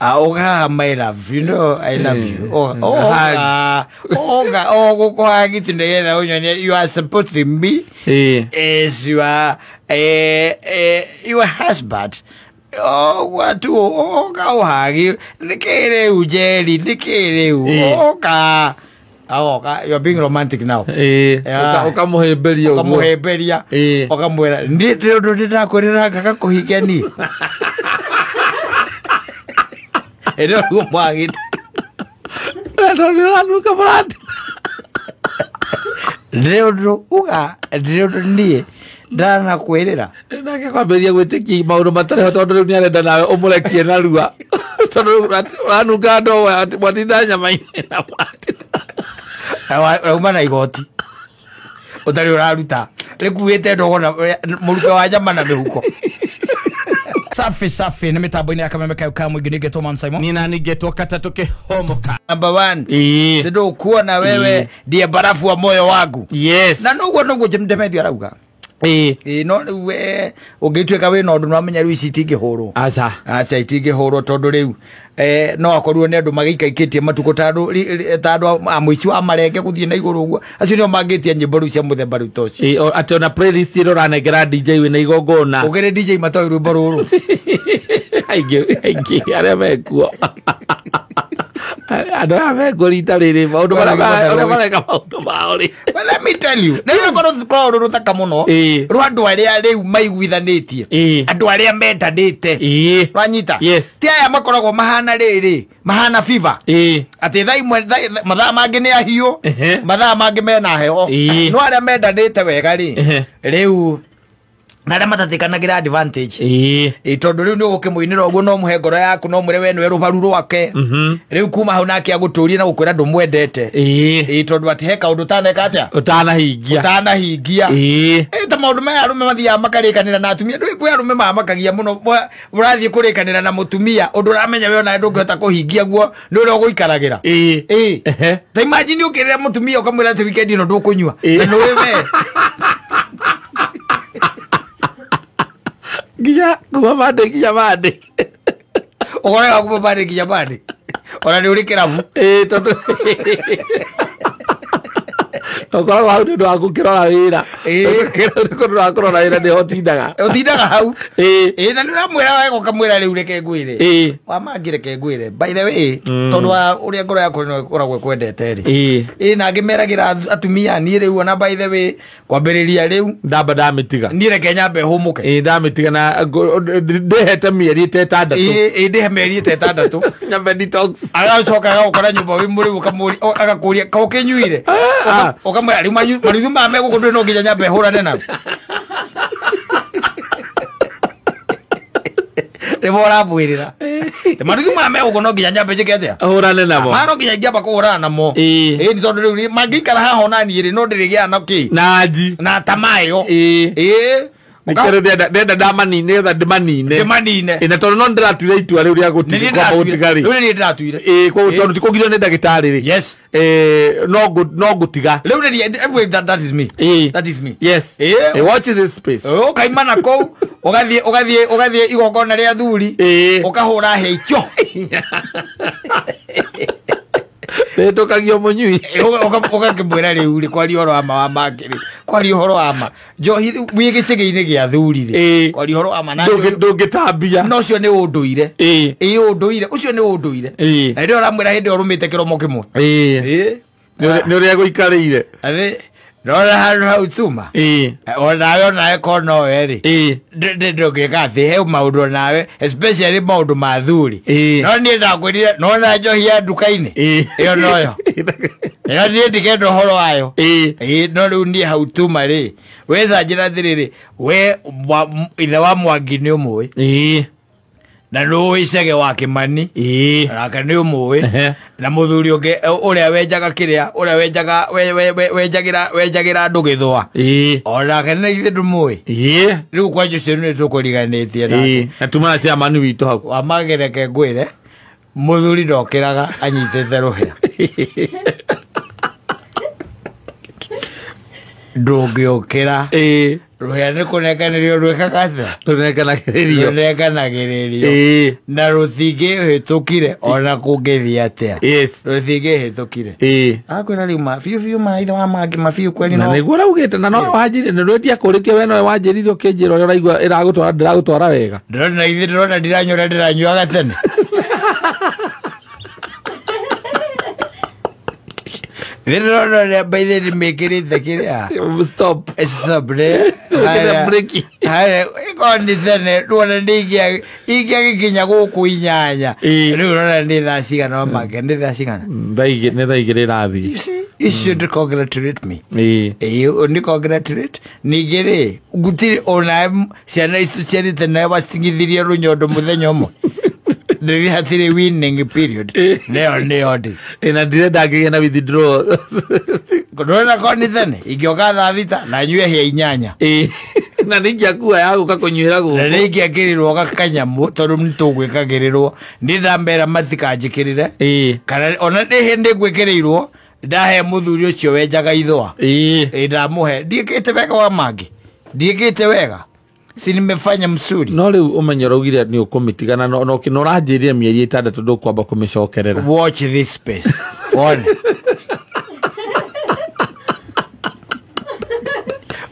Oga, my love, you know I love you. Oh, oh, oga, oh, you are supporting me as your husband. Oh, what do oga ohagi? Nikere ujeli, nikere oga. Oh, you are being romantic now. Okamuheberia. Okamuheberia. Okamwera. Ndi ndirakwirira ngakakuhikia ni. Ero mwagite. Ndĩrĩ uga ndĩrĩ niĩ ndanakwĩrĩra. Nake kwambĩrĩria gwĩtĩkia maũndũ matarĩ ho tondũ rĩu nĩarenda nawe ũmũrekie narua. Tondũ ũranunga ndogo mwatinda nyama-inĩ na mwatinda. Rauma na igoti. Ũtarĩ ũraruta. Rĩkuĩte ndogo na mũruke wa nyama na mĩhuko. Safi safi ni mitambo-inĩ ya Kameme kayo ka mwingi ningetwo Man Simon. Nina ningetwo Katatũ Kĩhomoka. Number 1. Sindo kuona wewe ndiye barafu wa moyo wangu. Yes. Na noguo noguo Ndemethi arauga. No rĩu we ũngĩtuĩka wĩna ũndũ nĩwamenya rĩu ici itingĩhũrwo. Aca. Aca itingĩhũrwo tondũ rĩu no akorwo nĩ andũ magĩikaikĩtie matukũ ta andũ a mũici wa marenge gũthiĩ na igũrũ ũguo. Acio nĩo mangĩtia nyĩmbo rĩu cia mũthemba rĩu ta ũcio. Atĩ ona playlist ĩrĩa ũranengera DJ wĩna igongona. Ũgĩrĩ DJ matoĩ rwĩmbo rũrũ. Aingĩ aingĩ arĩa mekuo. Andũ aya mekuo rita rĩrĩ maũndũ marĩa mareka maũndũ mao rĩ. Well, let me tell you. Nĩ rwĩmbo rũkoragwo rwĩ rũthaka mũno. Rwa andũ arĩa rĩu maiguithanĩtie. Andũ arĩa mendanĩte. Wanyita? Yes. Ti aya makoragwo mahana rĩrĩ, mahana fever. Atĩ thaa imwe mathaa mangĩ nĩ ahiũ, mathaa mangĩ mena heho. No arĩa mendanĩte wega rĩ, rĩu na arĩa matatĩkanagĩra advantage. Tondũ rĩu nĩ ũgũkĩmũinĩra ũguo no mũhe ngoro yaku no mwĩre we nĩwe rũbaru rwake. Rĩu kuma hau nake agũtũrie na gũkwĩra ndũmwendete. Tondũ atĩ he kaũndũ ũtaneka atĩa? Ũtanahingia. Ũtanahingia. Ta maũndũ maya arũme mathiaga makarĩkanĩra na atumia. Ndũĩ kwĩ arũme mamakagia mũno ũrathiĩ kũrĩkanĩra na mũtumia ũndũ ũramenya we onawe ndũngĩhota kũhingia guo nĩ ũrĩa ũgũikaragĩra. Ta imagine ũkĩrĩra mũtumia ũkamwĩra atĩ weekend ĩno ndũkũnyua. Na nĩũĩ we. Nginya kuma Monday nginya Monday. Ũkoraga kuma Monday nginya Monday. Ona nĩ ũrĩ kĩrabu. Tondũ ũkoragwo hau nĩ ũndũ wa gũkĩrora wĩra. Nĩ ũndũ wa kũrora wĩra nĩho ũtindaga. Ũtindaga hau. Na nĩ ũramwĩra wega ũkamwĩra rĩu reke ngwĩre. Wamangĩ reke ngwĩre. By the way, tondũ wa ũrĩa ngoro yakwa ĩno ĩkoragwo ĩkwendete rĩ. Na angĩ meragĩra atumia niĩ rĩu ona by the way kwambĩrĩria rĩu ndamba ndamĩtiga. Niĩ reke nyambe hũmũke. Ndamĩtiga na ndĩhete mĩeri ta ĩtandatũ. Ndĩhe mĩeri ta ĩtandatũ. Nyambe detox. Agacoka agagũkora nyũmba wĩ mũrĩu agakũria ka ũkĩnyuire. Ũkamwĩra rĩu marithu maya me gũkũ ndũrĩ no nginya nyambe hũrane nao. Rĩmwe ũramwĩrĩra. Marithu maya me gũkũ no nginya nyambe njĩke atĩa? Hũrane namo. Maya no nginya ingĩamba kũhũrana namo. Nĩ tondũ rĩu mangĩikara haha ona niĩ rĩ no ndĩrĩgĩaga na kĩ? Na nji. Na tamaa ĩyo. Nĩkĩo ndĩrenda ndamanine nĩgetha ndĩmanine. Ndĩmanine. Na tondũ no ndĩratuire itua rĩu rĩa gũtiga rĩ. Rĩu nĩ ndĩratuire. Tondũ ti kũgirio nĩ ndagĩtarĩ rĩ. Yes. No ngũtiga. Rĩu nĩ that is me. That is me. Yes. Watch this space. Ũkaima na kũu ũgathiĩ ũgathiĩ ũgathiĩ igongona rĩa athuri. Ũkahũra hĩa icio. Nĩtũkagio mũnyui. Ũgakĩmwĩra rĩu rĩ kwaria ũhoro wa ma wa mangĩ rĩ. Kwaria ũhoro wa ma. Njohi wĩ gĩcĩgĩ-inĩ gĩa athuri rĩ. Kwaria ũhoro wa ma na ndũngĩtambia. Na ũcio nĩ ũndũire. Ũndũire. Ũcio nĩ ũndũire. Na rĩrĩa ũramwĩra hĩndĩ ĩyo ũrũmĩte kĩromo kĩmwe. Nĩ ũrĩa gũikarĩire. Ndona handũ hau tuma. Onawe onawe korwo nowe rĩ. Ndũngĩka atĩ he maũndũ onawe especially maũndũ ma athuri. No niĩ ndakwĩrire nona njohi ya nduka-inĩ. Ĩyo noyo. Ĩyo niĩ ndikenda ũhoro wayo. No rĩu niĩ hau tuma rĩ. We tha njĩra atĩrĩrĩ, we ithe wa Mwangi nĩ ũmũĩ. Na nĩũĩ Chege wa Kĩmani. Nake nĩ ũmũĩ. Na mũthuri ũngĩ ũrĩa wenjaga kĩrĩa, ũrĩa wenjaga wenjagĩra wenjagĩra andũ gĩthũa. Onake nĩ ithe ndũmũĩ. Rĩu kwanja ũcio nĩ tũkũriganĩtie nake. Na tuma na chairman witũ hau. Wamagĩ reke ngwĩre, mũthuri ndokĩraga anyitĩte rũhĩa. Ndũngĩũkĩra Rũhĩa nĩ kũnenganĩrio rwĩkaga atĩa? Rũnenganagĩrĩrio. Rũnenganagĩrĩrio. Ĩĩ. Na rũtingĩhĩtũkire ona kũngĩthiĩ atĩa. Yes. Rũtingĩhĩtũkire. Ĩĩ. Akwĩra rĩu ma biũ biũ ma ithe wa mangĩ ma biũ kweli Na no. nĩguo ũraugĩte na nowe wanjĩrire nĩ rwendia kũrĩtie we nowe wanjĩrire ũkĩnjĩra ũrĩa ũraigua ĩragũtwara ndĩragũtwara wega. Ndĩrona ithe ndĩrona ndiranyua ũrĩa ndĩranyuaga tene. Ndĩrona ũrĩa mbaithe nĩmĩkĩrĩte kĩrĩa. Stop. Stop rĩ. Wĩkĩre breki. Haya, ĩkorwo nĩ tene ruona nĩ ingĩagĩkinya gũkũ 8. Ĩĩ. Rĩu ũrona nĩ thaa cigana wa mangĩ, nĩ thaa cigana. Nĩ thaa igĩrĩ ĩrathiĩ. You see, you should congratulate me. Ĩĩ. Ĩĩ, nĩ congratulate. Ningĩ rĩ, gũtirĩ ona ciana ici ciarĩte nawe wacitigithirie rũnyondo mũthenya ũmwe. Ndĩrĩ hatirĩ winning period. Nĩyo nĩyo ndĩ. Ĩ, na ndirenda ngĩgĩe na withdrawal. Ndũrona korwo nĩ tene, ingĩoka thaa 6 na nyue hĩa 8. Ĩĩ. Na nĩingĩakua ya gũka kũnyuĩra gũkũ. Na nĩingĩakĩrĩrwo gakanyamũ tondũ nĩtũgwĩkagĩrĩrwo. Niĩ ndamera matikanjĩkĩrĩre. Ĩĩ. Kana ona nĩ hĩndĩ ngwĩkĩrĩirwo, ndahe mũthuri ũcio wenjaga ithũa. Ĩĩ. Ĩ, ndamũhe. Ndiĩkĩte wega wa mangĩ. Ndiĩkĩte wega. Si nimefanya msuri. No rĩu ũmenye ũraugire nĩ ũkũmĩtigana no no ũranjĩrire mĩeri 6 ndũkwamba kũmĩcokerera. Watch this space. One.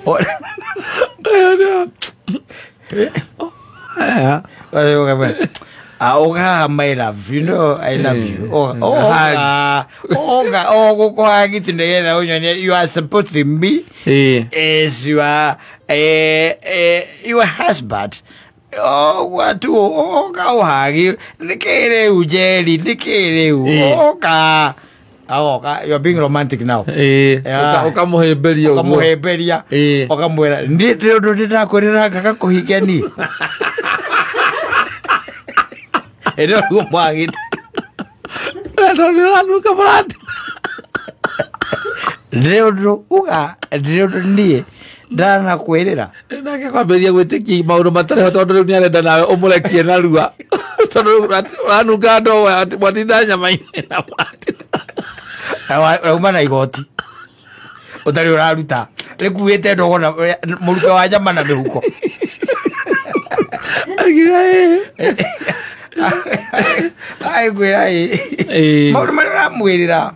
One. Oga, my love, you know I love you. Oga, oga, oga, you are supporting me. As you are, your husband. Oh, what to oga, oga, nikere ujeli, nikere oga. Oga, you are being romantic now. Ukamuhemberia ũguo. Ukamuhemberia. Ukamwĩra, nĩ ũndũ ndĩrakwĩrĩra ngakũhikia niĩ. Ĩno nĩguo mwagĩte. Nĩ ũndũ uga, nĩ ũndũ niĩ ndanakwĩrĩra. Nake kwambĩrĩria gwĩtĩkia maũndũ matarĩ ho tondũ rĩu nĩarenda nawe ũmũrekie narua. Tondũ rĩu ũranunga ndogo mwatinda nyama-inĩ na mwatinda. Rauma na igoti. Ũtarĩ ũraruta. Rĩkuĩte ndogo na mũruke wa nyama na mĩhuko. Aigwĩra ĩ. Maũndũ marĩa ũramwĩrĩra.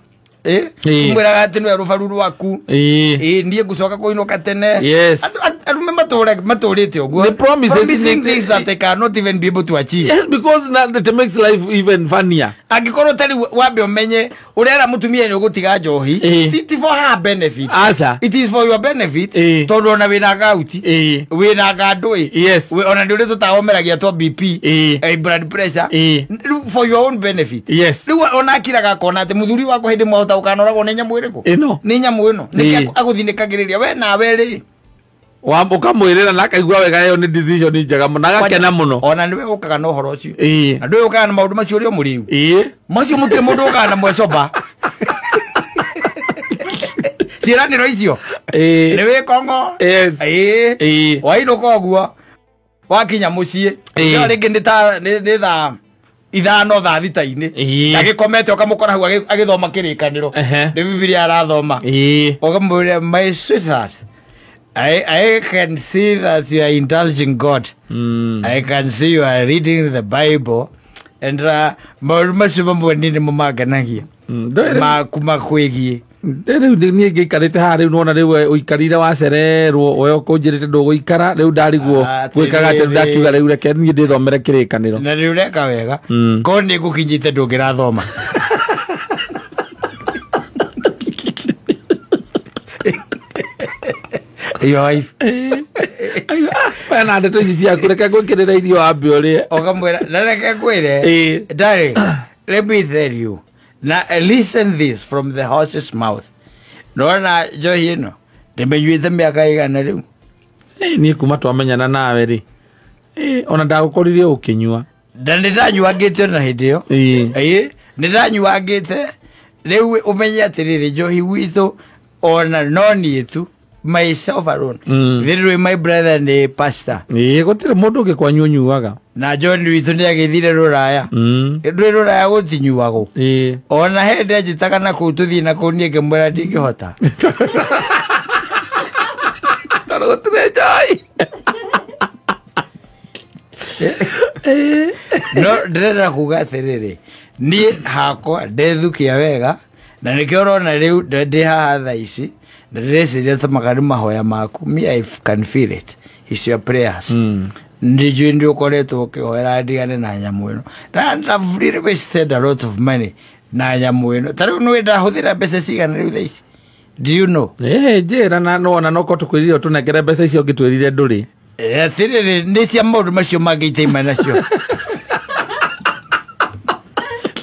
Mwĩraga atĩ nĩwe rũbaru rwaku. Ĩ, niĩ ngũcoka kũinũka tene. Yes. Arũme matũrĩte ũguo. The promises Promising things that they cannot even be able to achieve. Yes, because that makes life even funnier. Angĩkorwo ta rĩu wambe ũmenye ũrera mũtumia nĩ ũgũtiga njohi, ti for her benefit. Aca. It is for your benefit. Tondũ ona wĩna gauti, wĩna gandũĩ. Yes. Ona nĩ ũrĩ tũtahomeragia twa BP, blood pressure. For your own benefit. Yes. Rĩu ona akiraga akona atĩ mũthuri wakwa hĩndĩ ĩmwe ahota gũkanoragwo nĩ nyamũ ĩrĩkũ? Ĩno. Nĩ nyamũ ĩno. Nĩkĩ agũthinĩkagĩrĩria we nawe rĩ? Ũkamwĩrĩra na akaigua wega ĩyo nĩ decision njega mũno na agakena mũno. Ona nĩwe ũkaga na ũhoro ũcio. Ĩĩ. Na ndũĩ ũkaga na maũndũ macio ũrĩ o mũrĩu. Ĩĩ. Macio mũtirĩ mũndũ ũkaga na mwecoba. Ciĩranĩro icio. Ĩĩ. Nĩ wĩ kongo. Yes. Ĩĩ. Ĩĩ. Wainũka ũguo. Wakinya mũciĩ. Ĩĩ. Rĩngĩ nĩ thaa 5 thaa 6-inĩ. Agĩkomete ũkamũkora hau agĩthoma kĩrĩkanĩro. Nĩ Bibilia arathoma. Ĩĩ. Ũkamwĩra, my sweetheart, I can see that you are indulging God. I can see you are reading the Bible. And maũndũ macio mamwe niĩ nĩmo mangenagia. Maku makwĩgiĩ. Rĩu niĩ ngĩikarĩte haha rĩu nĩwona rĩu ũikarire wacererwo we ũkũnjĩrĩte ndũgũikara rĩu ndarigwo gwĩkaga atĩ ndakiuga rĩu reke niĩ ndĩthomere kĩrĩkanĩro. Na rĩu ũreka wega. Korwo nĩ ngũkinyĩte ndũngĩrathoma. Your wife. Wena ndeto ici ciaku reke ngwĩkĩrĩre irio wambe ũrĩe. Ũkamwĩra, na reke ngwĩre. Darling, let me tell you. Now listen this from the horse's mouth. Nona njohi ĩno ndĩmĩnyuĩte mĩaka ĩigana rĩu. Niĩ kuma twamenyana nawe rĩ, ona ndagũkorire ũkĩnyua. Na nĩndanyuangĩte ona hĩndĩ ĩyo. Ĩĩ, nĩndanyuangĩte. Rĩu ũmenye atĩrĩrĩ, njohi gwitũ ona no niĩ tu, myself alone. Literally my brother nĩ pastor. Ĩĩ, gũtirĩ mũndũ ũngĩ kwanyu ũnyuaga. Na John witũ nĩ agĩthire rũraya. Ndũĩ rũraya gũtinyuagwo. Ona he ndenjĩtaga na kũu tũthiĩ na kũu niĩ ngĩmwĩra ndingĩhota. Gũtirĩ njohi. No ndĩrenda kuga atĩrĩrĩ, niĩ hakwa ndethukia wega na nĩkĩo ũrona rĩu ndĩ haha thaa ici na ndĩreciria ta maka nĩ mahoya maku. Me, I can feel it, it's your prayers. Ndijui ndi ũkoretwo ũkĩhoera ndigane na nyamũ ĩno, na I've really wasted a lot of money na nyamũ ĩno. Ta rĩu nĩwe ndahũthĩra mbeca cigana rĩu thaa ici? Do you know? Ĩĩ, njĩra na nĩwona no korwo tũkwĩrire ũtũnengere mbeca icio ũngĩtwĩrire ndũrĩ. Atĩrĩrĩ, nĩ cia maũndũ macio mangĩ itaima nacio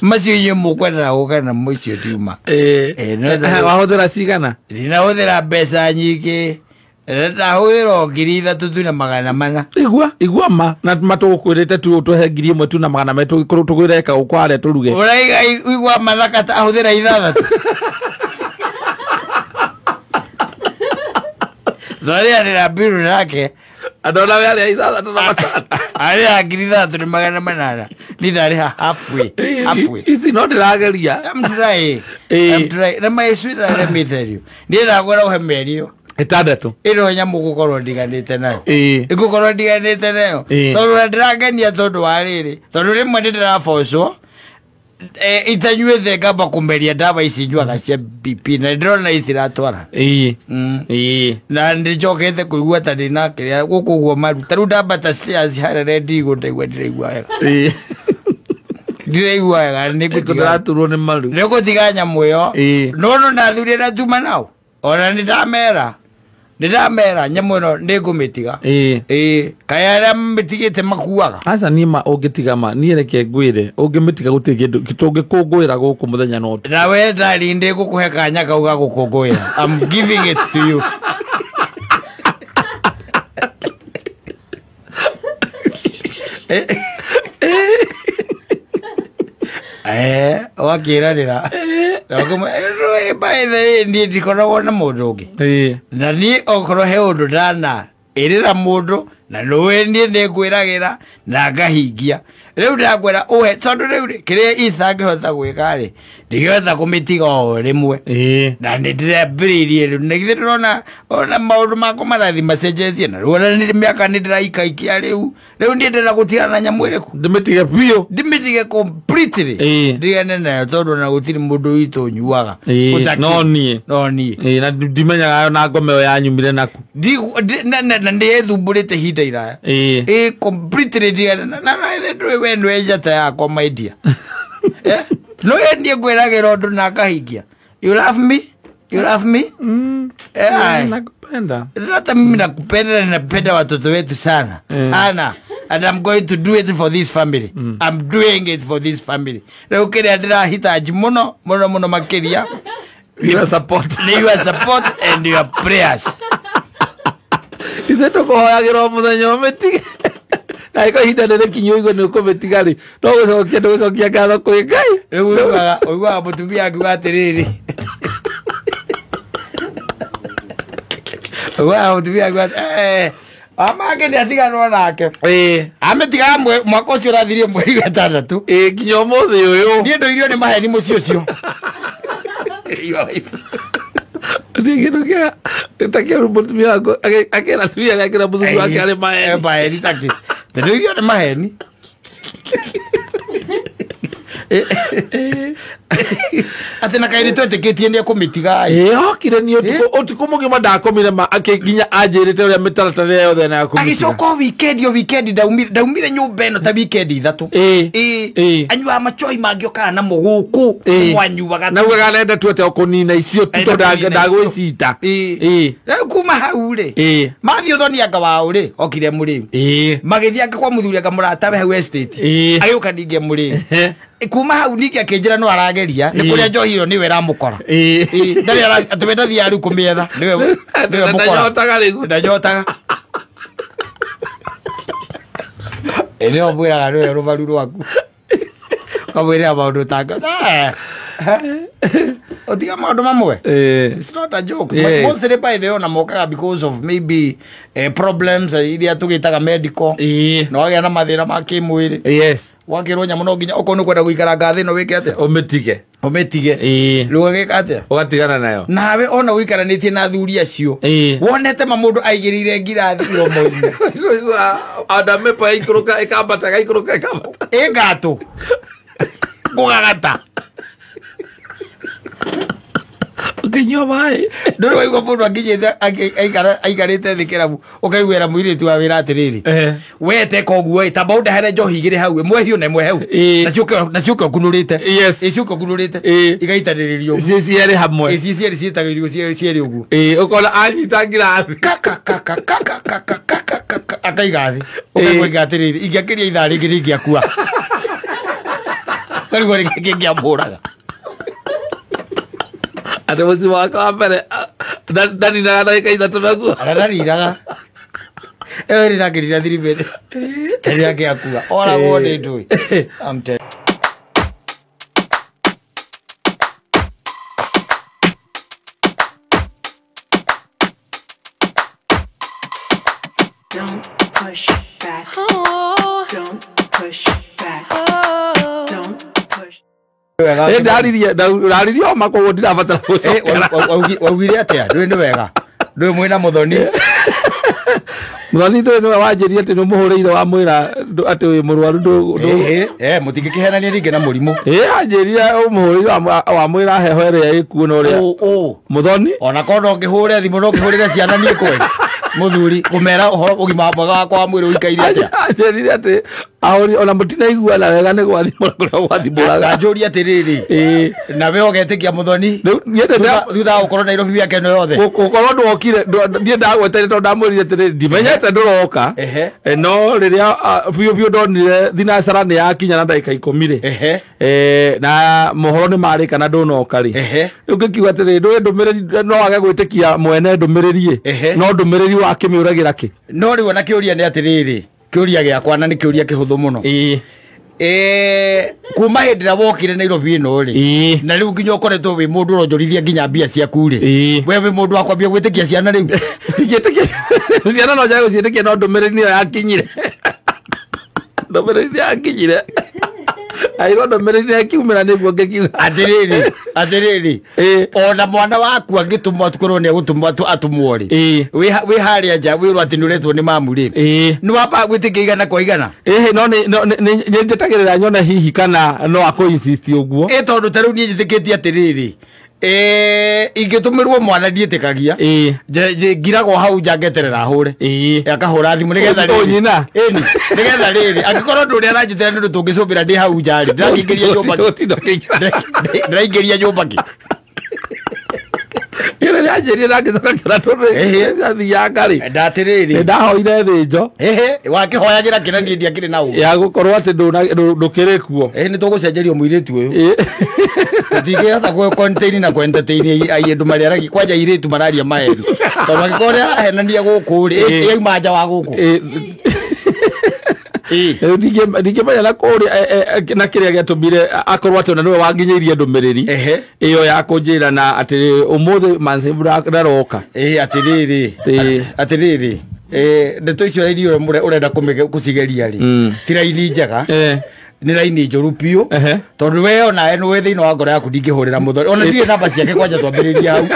macio inyuĩ mũkwendaga gũka namo icio tiuma. Wahũthĩra cigana? Ndinahũthĩra mbeca nyingĩ, ndahũthĩra o 3,400 tu. Igua ma na matũgũkwĩrĩte tu ũtũhe 1,000 tu na magana merĩ tũgwĩre kaũkũ harĩa tũruge. Ũraiga igua ma ahũthĩra 6. Thorĩa mbiru nake. Andũ ona we arĩa 6 na 500. Arĩa 3,800 ni ndarĩha halfway, halfway. Ici no ndĩrageria. I'm trying. I'm trying. Na my sweetheart, let me tell you, niĩ ndakwĩra ũhe mĩeri 6 ĩno nyamũ ngũkorwo ndiganĩte nayo. Ngũkorwo ndiganĩte nayo tondũ na ndĩrangenia tondũ wa rĩrĩ, tondũ rĩmwe nĩ ndĩrabocwo itanyuĩte ngamba kũmeria ndawa ici nyuaga cia BP na ndĩrona itiratwara. Na ndĩcokete kũigua ta ndĩna kĩrĩa gũkũ ũguo maru, ta rĩu ndambata stairs harĩa ndigũ ndaigua ndĩraigua wega, ndĩraigua wega. Nĩ ngũtiga. Ndĩraturwo nĩ maru. Nĩ ngũtiga nyamũ ĩyo no no ndathurire na tuma nao ona nĩ ndamera, nĩ ndamera nyamũ ĩno nĩ ngũmĩtiga. Ĩĩ, kaĩ arĩa mĩtigĩte makuaga? Aca, niĩ ma ũngĩtiga ma niĩ reke ngwĩre, ũngĩmĩtiga gũtirĩ kĩndũ tũngĩkũngũĩra gũkũ mũthenya no ũtukũ. Na we ndari ndĩ ngũkũhe kanya kau ga gũkũngũĩra. I'm giving it to you. Wakĩranĩra by the way, niĩ ndikoragwo na mũndũ ũngĩ na niĩ okorwo he ũndũ ndana ĩrĩra mũndũ na nĩũĩ niĩ nĩ ngwĩragĩra na ngahingia. Rĩu ndakwĩra ũhe tondũ rĩu rĩ, kĩrĩa itangĩhota gwĩka rĩ, ndingĩhota kũmĩtiga o rĩmwe na nĩ ndĩrambĩrĩirie rĩu na githĩ ndĩrona ona maũndũ makwa marathiĩ macenjetie na rĩu ona nĩ mĩaka nĩ ndĩraikaikia rĩu. Rĩu niĩ ndĩrenda gũtigana na nyamũ ĩrĩkũ? Ndĩmĩtige biũ. Ndĩmĩtige completely, ndigane nayo tondũ ona gũtirĩ mũndũ witũ ũnyuaga. No niĩ. No niĩ. Ĩĩ, na ndimenyaga na ngoma ĩyo yanyumire naku. Na ndĩethumbũrĩte ihinda iraya. Ĩĩ, completely ndigane na ndũĩ we nĩwe njata yakwa, my dear. No niĩ ngwĩragĩra ũndũ na ngahingia. You love me? You love me? Nakupenda. Hata mimi nakupenda na ninapenda watoto wetu sana. Sana. And I'm going to do it for this family. I'm doing it for this family. Rĩu kĩrĩa ndĩrahitaji mũno mũno mũno makĩria Your support. Nĩ your support and your prayers. Ithuĩ tũkũhoyagĩra o mũthenya ũmĩtige. Na ĩko ihinda rĩrĩkinyu ũigue nĩ ũkũmĩtiga rĩ, no gũcokia tũgũcokia ngatho kwĩ Ngai. Rĩu ũiguaga mũtumia akiuga atĩrĩrĩ, ũiguaga mũtumia akiuga amake nĩ atiganwo nake. Amĩtigaga mwaka ũcio ũrathirie mweri wa 6. Ĩĩ, nginya ũmũthĩ ũyũ. Niĩ ndũirio nĩ maheni mũciĩ ũcio. Nĩ kĩndũ kĩa ta kĩa mũtumia wakwa akĩra atumia arĩa akĩra mũthuri wake arĩ maheni. Maheni takĩ. Ndũirio nĩ maheni. Atĩ na kaĩrĩ twetĩkĩtie nĩ ekũmĩtiga. Ĩĩ, okire niĩ ũtukũ mũgima ndakomire ma nginya anjĩrĩte ũrĩa mĩtaratara yothe na ya kũmĩtiga. Agĩcoka o weekend, o weekend ndaumire nyũmba ĩno ta weekend 3. Ĩĩ. Anyuaga machoi mangĩokaga namo gũkũ mwanyuaga. Na ugaga arenda tu atĩ o kũnina icio tu tondũ ndagwĩcita. Ĩĩ. Rĩu kuma hau rĩ, mathiĩ ũthoni anga wao rĩ, okire mũrĩu. Magĩthiĩ anga kwa mũthuri anga mũratawe hau estate. Agĩũka ningĩ mũrĩu. Kuma hau ningĩ akĩnjĩra no arageria nĩ kũrĩa njohi ĩyo nĩwe ĩramũkora. Ndarĩ atĩ we ndathiaga rĩu kũmĩetha, nĩwe mũkora. Ndanyotaga rĩu. Ndanyotaga. Ĩ nĩyo mwĩraga nĩwe rũbaru rwaku. Ũkamwĩrĩra maũndũ ta Otiga maũndũ mamwe. It's not a joke. Yes. But mostly by the ona mokaga because of maybe problems iria tugitaga medical. No wagĩa na mathĩna ma kĩmwĩrĩ. Yes. Wakĩrwo nyamũ no nginya okorwo nĩ kwenda gũikara ngathĩ ĩno wĩke atĩa? Ũmĩtige. Ũmĩtige. Rĩu ũgĩka atĩa? Ũgatigana nayo. Nawe ona ũikaranĩtie na athuri acio. Wonete ma mũndũ aigĩrĩire ngirathi iromo-inĩ. Andũ mepo yaikũrũka ĩkambata ĩgaikũrũka ĩkambata. Ĩngatũ. Kũgagata. Ũkĩnyua maĩ. Ndũrĩ waigua mũndũ akinyĩte aikarĩte thĩ kĩrabu ũkaiguĩra mũirĩtu wa wĩra atĩrĩrĩ. We teka ũguo ĩ tamba ũndehere njohi igĩrĩ hau ĩmwe hiũ na ĩmwe hau. Na ciũke ũkunũrĩte. Yes. Ciũke ũkunũrĩte. Igaitanĩrĩrio ũguo. Ici cierĩ hamwe. Ici cierĩ ciĩtagĩrĩrio cierĩ ũguo. Ũkona anyita ngirathi. Kaka kaka kaka kaka kaka kaka akaiga thĩ. Ũkaigua atĩrĩrĩ ingĩakĩria ithaa rĩngĩ rĩngĩakua. Karigwo rĩngĩ kĩngĩamũraga. Atĩ mũciĩ wakwa wa mbere ndaninaga ndagĩka ithatũ naguo. Ndaninaga. Ĩyo ĩrĩ nakĩrira thiribĩrĩ. Rĩrĩa akĩakua. Oragwo nĩ ndũĩ. I'm telling. Don't push back. Oh. Don't push back. Oh. Don't push. Ndaririe o makoguo ndirabatara gũcokera. Waugire atĩa? Ndũĩ nĩ wega. Ndũĩ mwĩna Mũthoni. Mũthoni ndũĩ nĩwe wanjĩrire atĩ nĩũmũhũrĩire wamwĩra atĩ wĩ mũrwaru Mũtingĩkĩhenania rĩngĩ na mũrimũ. Anjĩrire ũmũhũrĩire wamwĩra heho ĩrĩa ĩkuo na ũrĩa Mũthoni. Ona korwo no ngĩhũre thimũ no ngĩhũrĩre ciana niĩ kweli. Mũthuri kũmera ũhoro ũgima mwega wakwa wa mwĩrĩ ũikaire atĩa. Anjĩrire atĩ ahũri ona mũtinaiguana wega nĩ gwathimũra kũrĩa gwathimũraga. Ndanjũria atĩrĩrĩ. Nawe ũgetĩkia Mũthoni thutha wa gũkorwo Nairobi mĩaka ĩno yothe. Gũkorwo ndwokire niĩ ndagwetereire tondũ ndamwĩrire atĩrĩrĩ ndimenyete ndũroka. No rĩrĩa biũ biũ ndonire thinacara nĩ yakinya na ndagĩka 10 rĩ. Na mohoro nĩ marĩ kana ndũnoka rĩ. Rĩu ngĩkiuga atĩrĩrĩ ndũĩ ndũmĩrĩri no wage gwĩtĩkia mwene ndũmĩrĩri ĩ. No ndũmĩrĩri wakĩmĩũragĩra kĩ. No rĩu ona kĩũria nĩ atĩrĩrĩ. Kĩũria gĩakwa na nĩ kĩũria kĩhũthũ mũno. Kuma hĩndĩ ĩrĩa wokire Nairobi ĩno rĩ. Na rĩu nginya ũkoretwo wĩ mũndũ ũronjorithia nginya mbia ciaku rĩ. We wĩ mũndũ wa kwambia gwĩtĩkia ciana rĩu. Ingĩtĩkia ciana no njage gũciĩtĩkia no ndũmĩrĩri nĩyo yakinyire. Ndũmĩrĩri nĩyo yakinyire. Airwo ndũmĩrĩri nĩyo yakiumĩra nĩguo ngĩkiuga. Atĩrĩrĩ, atĩrĩrĩ. Ona mwana waku angĩtũmwo atũkorwo nĩ egũtũmwo atũmwo rĩ. Wĩ harĩa nja wĩrwo atĩ nĩ ũretwo nĩ mamu rĩ. Nĩ wamba gwĩtĩkia igana kwa igana. No nĩ njĩtagĩrĩra nyone hihi kana no akũ insist ũguo. Tondũ ta rĩu niĩ njĩtĩkĩtie atĩrĩrĩ. Ingĩtũmĩrwo mwana ndiĩtĩkagia. Ngiragwo hau nja ngeterera ahũre. Akahũra thimũ nĩgetha rĩrĩ. Nyina. Ĩni, nĩgetha rĩrĩ. Angĩkorwo ũndũ ũrĩa aranjĩtĩra nĩ ũndũ tũngĩcũmbĩra ndĩ hau nja rĩ. Ndĩrakĩingĩria nyũmba kĩ. Ndĩraingĩria nyũmba kĩ. Ĩrĩa anjĩrire na ngĩcoka ngĩona ndũrĩ athianga rĩ. Ndatĩrĩrĩ. Ndahoire thĩnjo. Wakĩhoyagĩra kĩna niĩ ndiakĩrĩ na ũũ. Ya gũkorwo atĩ ndũkĩrĩ kuo. Nĩ tũgũcenjerio mũirĩtu ũyũ. Tũtingĩhota gũ contain na kũ entertain andũ marĩaragia kwanja airĩtu mararia maeri. Tondũ angĩkorwo nĩ arahenania gũkũ rĩ, yauma nja wa gũkũ. Rĩu ndingĩmenya na kũrĩa na kĩrĩa gĩatũmire akorwo atĩ ona nĩwe wanginyĩirie ndũmĩrĩri ĩyo ya kũnjĩra na atĩ ũmũthĩ Mansebu ndaroka. Atĩrĩrĩ. Atĩrĩrĩ. Ndeto icio raini ũrenda kũcigeria rĩ. Ti raini njega. Nĩ raini njũru biũ. Tondũ we onawe nĩwe thĩinĩ wa ngoro yaku ndingĩhũrĩra Mũthoni. Ona ndirĩ namba ciake kwanja twambĩrĩria hau.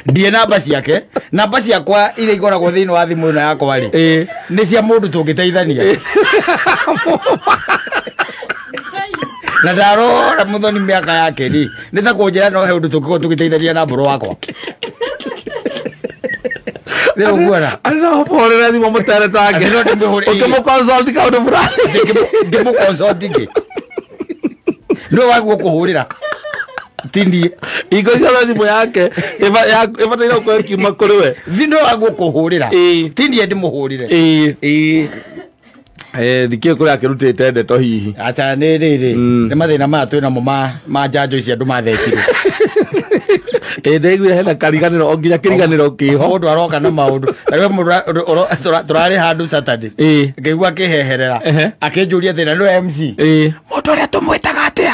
Ndirĩ namba ciake. Namba ciakwa iria ikoragwo thĩinĩ wa thimũ ĩno yakwa rĩ. Nĩ cia mũndũ tũngĩteithania. Na ndarora Mũthoni mĩaka yake rĩ. Nĩ ta kũnjĩra no he ũndũ tũngĩkorwo tũgĩteithania na mbũrũ wakwa. Arĩ no ũmũhũrĩre thimũ mũtere take. Ũkĩmũ consult kaũndũ fulani. Ngĩmũ consult kĩ? Nĩwe wagwo kũhũrĩra. Ti niĩ. Hingo ciothe thimũ yake ĩbataire gũkorwo ĩkiuma kũrĩ we. Nĩwe wagwo kũhũrĩra. Ti niĩ ndĩmũhũrĩre. Ndikĩũĩ kũrĩa akĩrutĩte ndeto hihi. Acha nĩ rĩrĩ. Nĩ mathĩna maya twĩnamo ma njanjo ici andũ mathecirwo. Ndaiguire hena kariganĩro o nginya kĩriganĩro kĩho. Mũndũ aroka na maũndũ. Na rĩu mũndũ tũrarĩ handũ Saturday. Ngĩigua akĩheherera. Akĩnjũria thĩna nĩwe MC. Mũndũ ũrĩa tũmwĩtaga atĩa?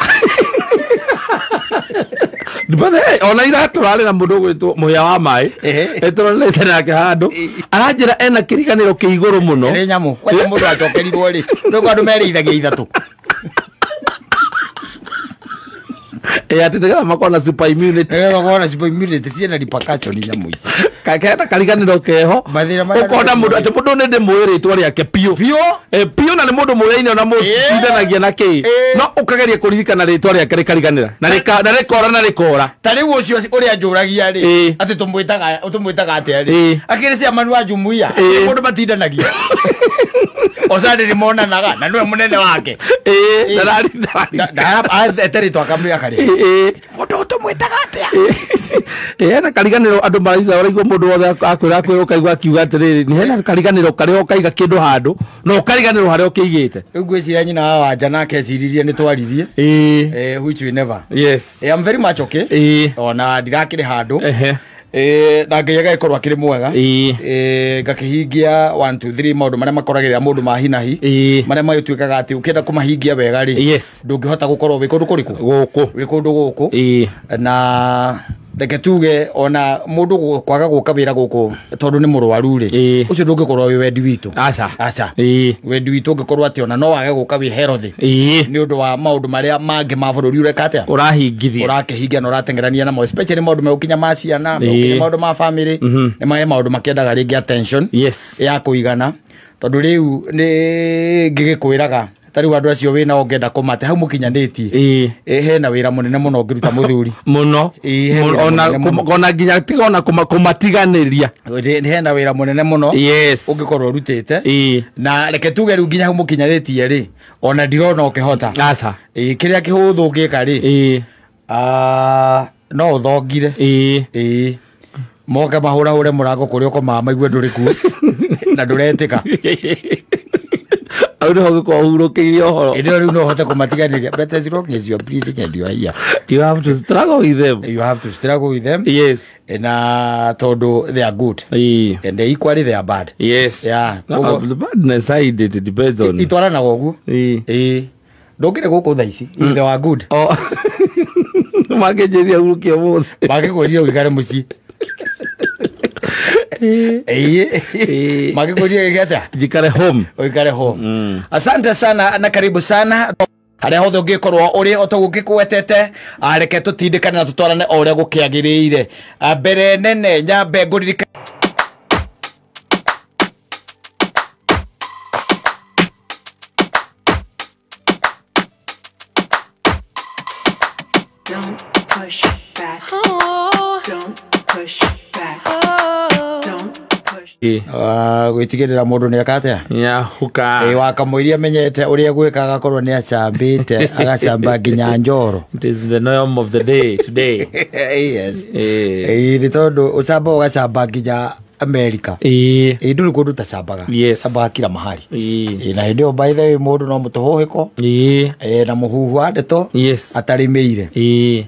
But ona ira turarĩ na mũndũ ũgwĩtwo mũhĩa wa maĩ tũronete nake handũ aranjĩra ena kĩriganĩro kĩ igũrũ mũno nĩ nyamũ kwanja mũndũ acokerirwo rĩ nĩguo andũ merĩithagia ithatũ atĩ nĩgetha makorwo na super immunity nĩgetha makorwo na super immunity ciĩna repercussion nyamũ ici kena kariganĩro keho ũkona mũndũ atĩ mũndũ nĩ ndĩmũĩ rĩtwa rĩake biũ biũ na nĩ mũndũ mũyaine na mũtindanagia na kĩ no ũkageria kũririkana rĩtwa rĩake rĩkariganĩra na rĩkora na rĩkora ta rĩu ũcio ũrĩa njũragia rĩ atĩ tũmwĩtaga atĩa rĩ akĩrĩ chairman wa jumuiya mũndũ matindanagia Osande nĩ monanaga na nĩwe mũnene wake eterĩtwo akamwĩra karĩa mũndũ tũmwĩtaga atĩa hena kariganĩro andũ maraiga ũraigua mũndũ wothe akwĩra akwĩra ũkaigua akiuga atĩrĩrĩ nĩ hena kariganĩro karĩa ũkaiga kĩndũ handũ na ũkariganĩrwo harĩa ũkĩigĩte rĩu ngwĩciria nyina wa Wanja nake eciririe nĩ twaririe which we never. Yes, I'm very much okay ona ndirakĩrĩ handũ na Ngai agagĩkorwo akĩrĩ mwega ngakĩhingia 1 2 3 maũndũ marĩa makoragĩrĩra mũndũ ma hi na hi marĩa magĩtuĩkaga atĩ ũkĩenda kũmahingia wega rĩ ndũngĩhota gũkorwo wĩ kũndũ kũrĩkũ gũkũ wĩ kũndũ gũkũ na reke tuge ona mũndũ kwaga gũka wĩra gũkũ tondũ nĩ mũrwaru rĩ ũcio ndũngĩkorwo wĩ wendi witũ aca aca wendi witũ ũngĩkorwo atĩ ona no wage gũka wĩ healthy nĩ ũndũ wa maũndũ marĩa mangĩ ma bũrũri ũreka atĩa ũrahingithia ũrakĩhingia na ũrateng'erania namo especially maũndũ megũkinya ma ciana megũkinya maũndũ ma family nĩ mahe maũndũ makĩendaga rĩngĩ attention ya kũigana tondũ rĩu nĩ ngĩgĩkwĩraga ta rĩu andũ acio wĩnao ũngĩenda kũmate hau mũkinyanĩtie hena wĩra mũnene mũno ũngĩruta mũthuri mũno ona nginya tiga ona kũmatiganĩria hena wĩra mũnene mũno ũngĩkorwo ũrutĩte na reke tuge rĩu nginya hau mũkinyanĩtie rĩ ona ndirona ũkĩhota aca kĩrĩa kĩhũthũ ũngĩka rĩ no ũthongire moke mahũrahũre mũrango kũrĩa ũkomaga maigue ndũrĩ kuo na ndũretĩka au niho gũkorwo hurũkĩire ũhoro ĩndĩ rĩu no ũhote kũmatiganĩria but as long as you are breathing and you are here you have to struggle with them you have to struggle with them yes na tondũ they are good and they equally they are bad yes yeah no, the badness side it depends on itwaranaga ũguo ndũngĩrĩ gũkũ thaa ici they are good mangĩnjĩria hurũkie ũmũthĩ mangĩkwĩrire ũikare mũciĩ magikuria gĩatĩa njikare home ũikare home asante sana na karibu sana harĩa hothe ũngĩkorwo ũrĩ o toguo ngĩkwetete reke tũtindĩkane na tũtwarane o ũrĩa gũkĩagĩrĩire mbere nene nyambe ngũririkane Don't push back. Don't push back. Gwĩtigĩrĩra mũndũ nĩ eka atĩa nĩahuka wakamũiria menyete ũrĩa gwĩka agakorwo nĩ acambĩte agacamba nginya njoro it is the norm of the day today yes nĩ tondũ ũcamba ũgacamba nginya America ndũrĩ kũndũ ũtacambaga cambaga kila mahali na hĩndĩ ĩyo by the way mũndũ no mũtũhũhĩko na mũhuhu wa ndeto atarĩmĩire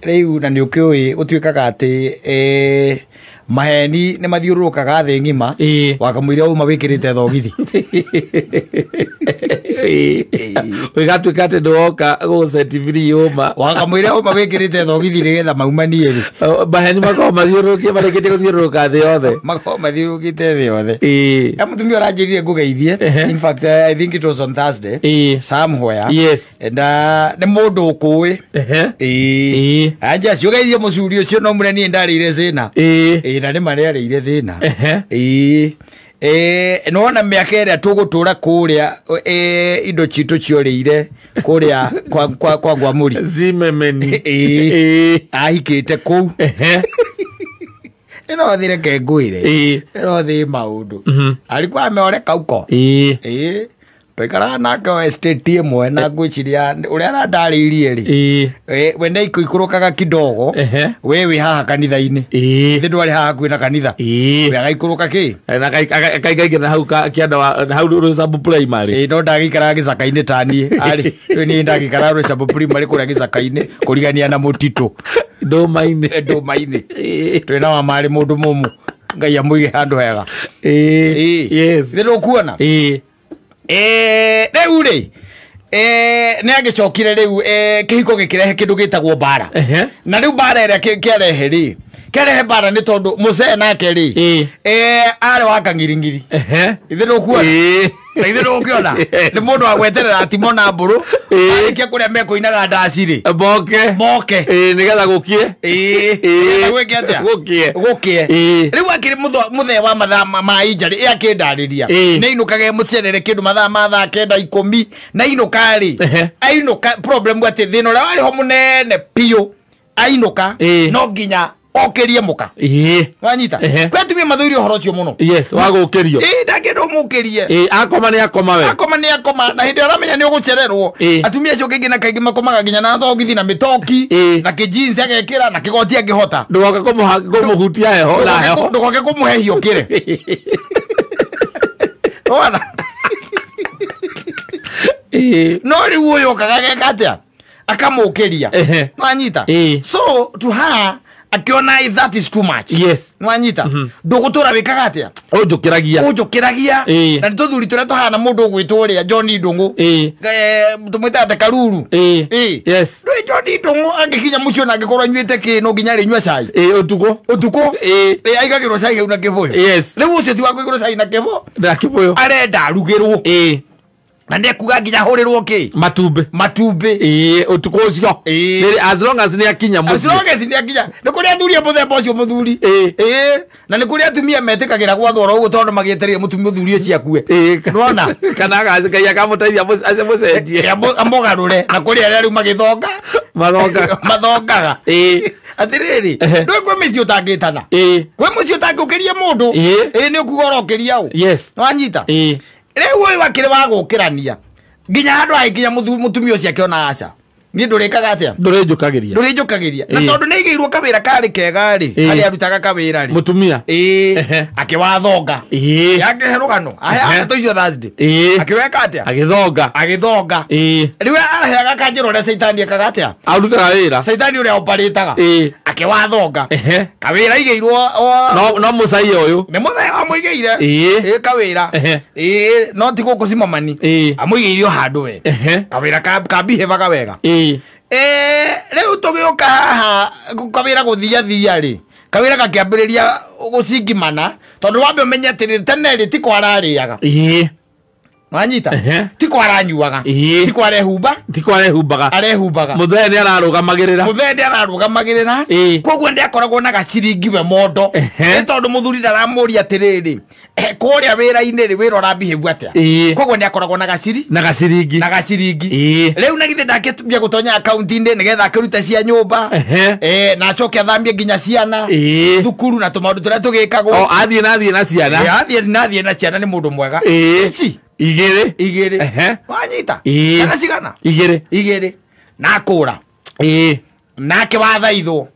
rĩu na nĩ ũkĩũĩ ũtuĩkaga atĩ maheni nĩ mathiũrũrũkaga thĩ ng'ima wakamũiria uma wĩkĩrĩte thogithi ũgatuĩka atĩ nĩwoka gũcetiviri yũma wakamũiria uma wĩkĩrĩte thogithi nĩgetha maumanie rĩ maheni makorwo mathiũrũrũkie marĩkĩtie gũthiũrũrũka thĩ yothe makorwo mathiũrũrũkĩte thĩ yothe ya mũtumia ũranjĩrire ngũgeithie in fact I think it was on Thursday somewhere yes and nĩ mũndũ ũkũĩ anja acio ũgeithie mũcuri ũcio no mũre niĩ ndarĩire thĩna na nĩ marĩa arĩire thĩna nĩwona mĩaka ĩrĩa tũgũtũra kũrĩa indo citũ ciorĩire kũrĩa kwa Ngwamũri Zimemeni ahikĩte kũu ĩno thĩ reke ngwĩre ĩno thĩ maũndũ alikuwa ameoreka huko twaikaraga nake o estate ĩmwe na ngwĩciria ũrĩa arandarĩirie rĩ we nĩ aikũikũrũkaga kidogo we wĩ haha kanitha-inĩ thĩ ndwarĩ haha hakuhĩ na kanitha we agaikũrũka kĩ na akaingaingĩra na hau kĩanda na hau Rũcambu primary no ndagĩikaraga gĩcaka-inĩ ta niĩ arĩ niĩ ndagĩikaraga Rũcambu primary kũrĩa gĩcaka-inĩ kũrigania na mũtitũ ndũma-inĩ ndũma-inĩ twĩna wa marĩ mũndũ mũmũ Ngai amũige handũ hega yes thĩ ndũkuona rĩu rĩ Nĩ agĩcokire rĩu kĩhiko gĩkĩrehe kĩndũ gĩtagwo mbara. Na rĩu mbara ĩrĩa kĩarehe rĩ, kĩarehe mbara nĩ tondũ mũcee nake rĩ, arĩ wa kang'iring'iri. Ithe ndũkuona? Na ithe ndũkĩona? Nĩ mũndũ wa gweterera atimo na mbũrũ, arĩkia kũrĩa mekũinaga ndaci rĩ, moke. Nĩgetha gũkie. Gwĩke atĩa? Gũkie. Gũkie. Rĩu akĩrĩ mũthee wa mathaa ma injarĩ, ĩ akĩndarĩria. Nĩ ainũkage mũcerere kĩndũ mathaa ma thaa 9 10 na ainũka rĩ, ainũka problem atĩ thĩna ũrĩa warĩ ho mũnene biũ, ainũka no nginya okirie muka. Wanyita? Kwĩ atumia mathũire ũhoro ũcio mũno. Yes, wa gũkĩrio. Ndangĩenda ũmũkĩrie. Akoma nĩ akoma we. Akoma nĩ akoma, na hĩndĩ ĩrĩa aramenya nĩ ũgũcererwo. Atumia acio kaingĩ na kaingĩ makomaga nginya na thogithi na mĩtoki, na kĩjeans agekĩra na kĩgoti angĩhota. Ndũgoke kũmũhutia heho na heho. Ndũgoke kũmũhehia ũkĩre. Wona? No rĩu ũyũ okaga ageka atĩa? Akamũkĩria. Wanyita? So to her akiona that is too much. Yes. Nwanyita. Ndũgũtũra wĩkaga atĩa? Ũnjũkĩragia. Ũnjũkĩragia. Na nĩ tũthuri tũrĩa tũhana mũndũ ũgwĩtwo ũrĩa John Ndũng'ũ. Tũmwĩtaga ta Karuru. Yes. Rĩu John Ndũng'ũ angĩkinya mũciĩ ona angĩkorwo anyuĩte kĩ no nginya arĩnyua cai. Ũtukũ. Ũtukũ. Aigagĩrwo cai hau na kĩbũyũ. Yes. Rĩu ũcio ti wa kũigĩrwo cai na kĩbũyũ. Na kĩbũyũ. Arenda arugĩrwo. Na ndekuga nginya hũrĩrwo kĩ? Matumbĩ. Matumbĩ. Ũtukũ ũcio. As long as nĩ akinya mũciĩ. As long as nĩ akinya. Nĩ kũrĩ athuri a mũthemba ũcio mũthuri. Na nĩ kũrĩ atumia metĩkagĩra gwathwo oro ũguo tondũ magĩetereire mũthuri ũcio akue. Nĩwona? Kana Ngai akamũteithia amũcenjie. Amũgarũre. Na kũrĩ arĩa rĩu magĩthonga. Mathongaga. Atĩrĩrĩ, ndũĩ kwĩ mĩciĩ ũtangĩtana. Kwĩ mũciĩ ũtangĩũkĩria mũndũ. Nĩ ũkuga ũrokĩria ũ. Yes. Nĩwanyita? Rĩu ũyũ akĩrĩ wa gũkĩrania nginya handũ agĩkinya mũtumia ũcio akĩona aca niĩ ndũrĩkaga atĩa? Ndũrĩnjũkagĩria. Ndũrĩnjũkagĩria. Na tondũ nĩ aigĩirwo kawĩra karĩ kega rĩ, harĩa arutaga kawĩra rĩ, mũtumia akĩwathonga. Akĩhe rũgano. Aheaga tũicio Thursday. Akĩweka atĩa? Agĩthonga. Agĩthonga. Rĩu araheaga kanjĩra ũrĩa caitani ekaga atĩa? Arutaga wĩra. Caitani ũrĩa oparĩtaga. Akĩwathonga. Kawĩra aigĩirwo no mũcaia ũyũ. Nĩ mũthee amũigĩire. Kawĩra. No ti gũkũ Cimomani. Amũigĩire o handũ we. Kawĩra kambihevaga wega. Rĩu tũgĩũka haha kawĩra gũthiathia rĩ, kawĩra gakĩambĩrĩria gũcingimana tondũ wambe ũmenye atĩrĩrĩ, tene rĩ ti kwararĩaga. Wanyita? Ti kwaranyuaga. Ti kwarehumba. Ti kwarehumbaga. Arehumbaga. Mũthee nĩ ararũgamagĩrĩra. Mũthee nĩ ararũgamagĩrĩra. Koguo ndĩakoragwo na gaciringi we mondo. Nĩ tondũ mũthuri ndaramũria atĩrĩrĩ, kũrĩa wĩra-inĩ rĩ, wĩra ũrambihĩvu atĩa? Koguo nĩakoragwo na gaciri. Na gaciringi. Na gaciringi. Rĩu na githĩ ndangĩambia gũtonya akaunti-inĩ nĩgetha akĩrute cia nyũmba. Na acoke athamie nginya ciana. Thukuru na tũmaũndũ tũrĩa tũgĩkagwo. O athiĩ na athiĩ na ciana. Athiĩ na athiĩ na ciana nĩ mũndũ mwega. Ici. Igĩrĩ. Igĩrĩ. Wanyita? Ciana cigana? Igĩrĩ. Igĩrĩ. Na akũra. Nake wathaithwo.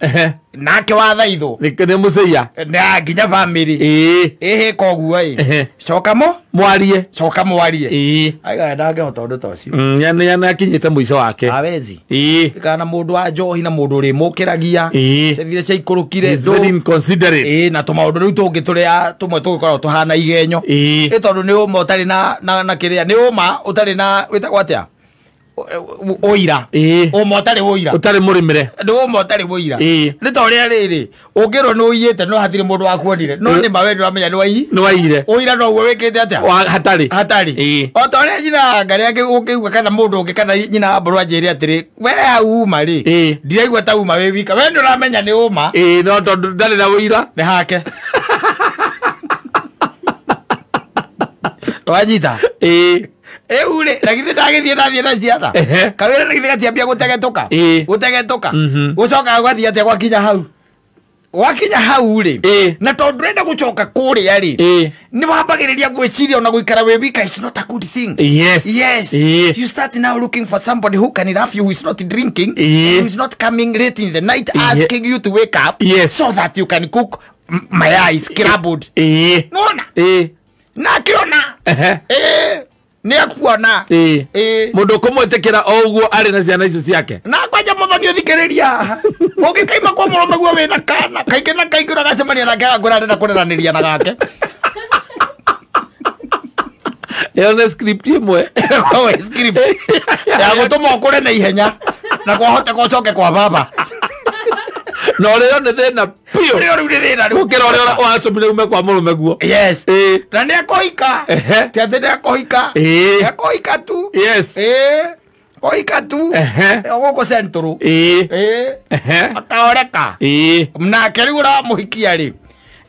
Nake wathaithwo. Nĩ mũceia. Na nginya family. Ĩhĩ koguo ĩ. Coka mo mwarie. Coka mwarie. Aiga ndangĩhota ũndũ ta ũcio. Nĩ akinyĩte mũico wake. Awezi. Kana mũndũ wa njohi na mũndũ ũrĩmũkĩragia. Cethire ciaikũrũkire. He's very inconsiderate. Na tũmaũndũ rĩu tũngĩ tũrĩa tũmwe tũgĩkoragwo tũhana igenyo. Ĩ tondũ nĩ ũma ũtarĩ na kĩrĩa, nĩ ũma ũtarĩ na wĩtagwo atĩa? Ũira. Ũma ũtarĩ ũira. Ũtarĩ mũrĩmĩre. Nĩ ũma ũtarĩ ũira. Nĩ ta ũrĩa rĩrĩ, ũngĩrwo nĩ ũiyĩte no hatirĩ mũndũ wakuonire. No nĩ ma we nĩũramenya nĩ waiyi. Nĩ waiyire. Ũira noguo wĩkĩte atĩa? Hatarĩ. Hatarĩ. O ta ũrĩa nyina Ngarĩ ũngĩigua kana mũndũ ũngĩ kana nyina wa Mbũrũ anjĩre atĩrĩ, we hau uma rĩ, ndiraigua ta uma wĩ wika. We nĩũramenya nĩ ũma. No tondũ ndarĩ na ũira. Nĩ hake. Wanyita? Rĩu rĩ, na githĩ ndagĩthiĩ nathiĩ na ciana. Kawĩra na githĩ gatiambia gũtegetũka. Gũtegetũka. Gũcokaga gũgathiĩ atĩa gwakinya hau? Gwakinya hau rĩ, na tondũ ndũrenda gũcoka kũrĩa rĩ, nĩ wambagĩrĩria gwĩciria ona gũikara wĩ wika is not a good thing. Yes. Yes. You start now looking for somebody who can love you, who is not drinking, who is not coming late in the night asking you to wake up, so that you can cook mayai scrambled. Nona? Na akĩona. Nĩ akuona. Mũndũ ũkũmwĩtĩkĩra o ũguo arĩ na ciana icio ciake. Na kwanja mũthoni ũthikĩrĩria haha. Ũngĩkaima kwa mũrũme guo wĩna kana, kaingĩ na kaingĩ ũragacemania nake agakwĩra arenda kũreranĩria na gake. Ĩyo nĩ script ĩmwe. Script ya gũtũma ũkũre na ihenya na kwahoteka ũcoke kwa baba. Na ũrĩo nĩ thĩna biũ. Ũrĩo rĩu nĩ thĩna rĩu. Gũkĩra ũrĩa watũmire ume kwa mũrũme guo. Yes. Na nĩ ekũhika. Ti atĩ nĩ ekũhika. Nĩ ekũhika tu. Yes. Kũhika tu. Gũkũ Central. Akaoreka. Nake rĩu ũramũhikia rĩ,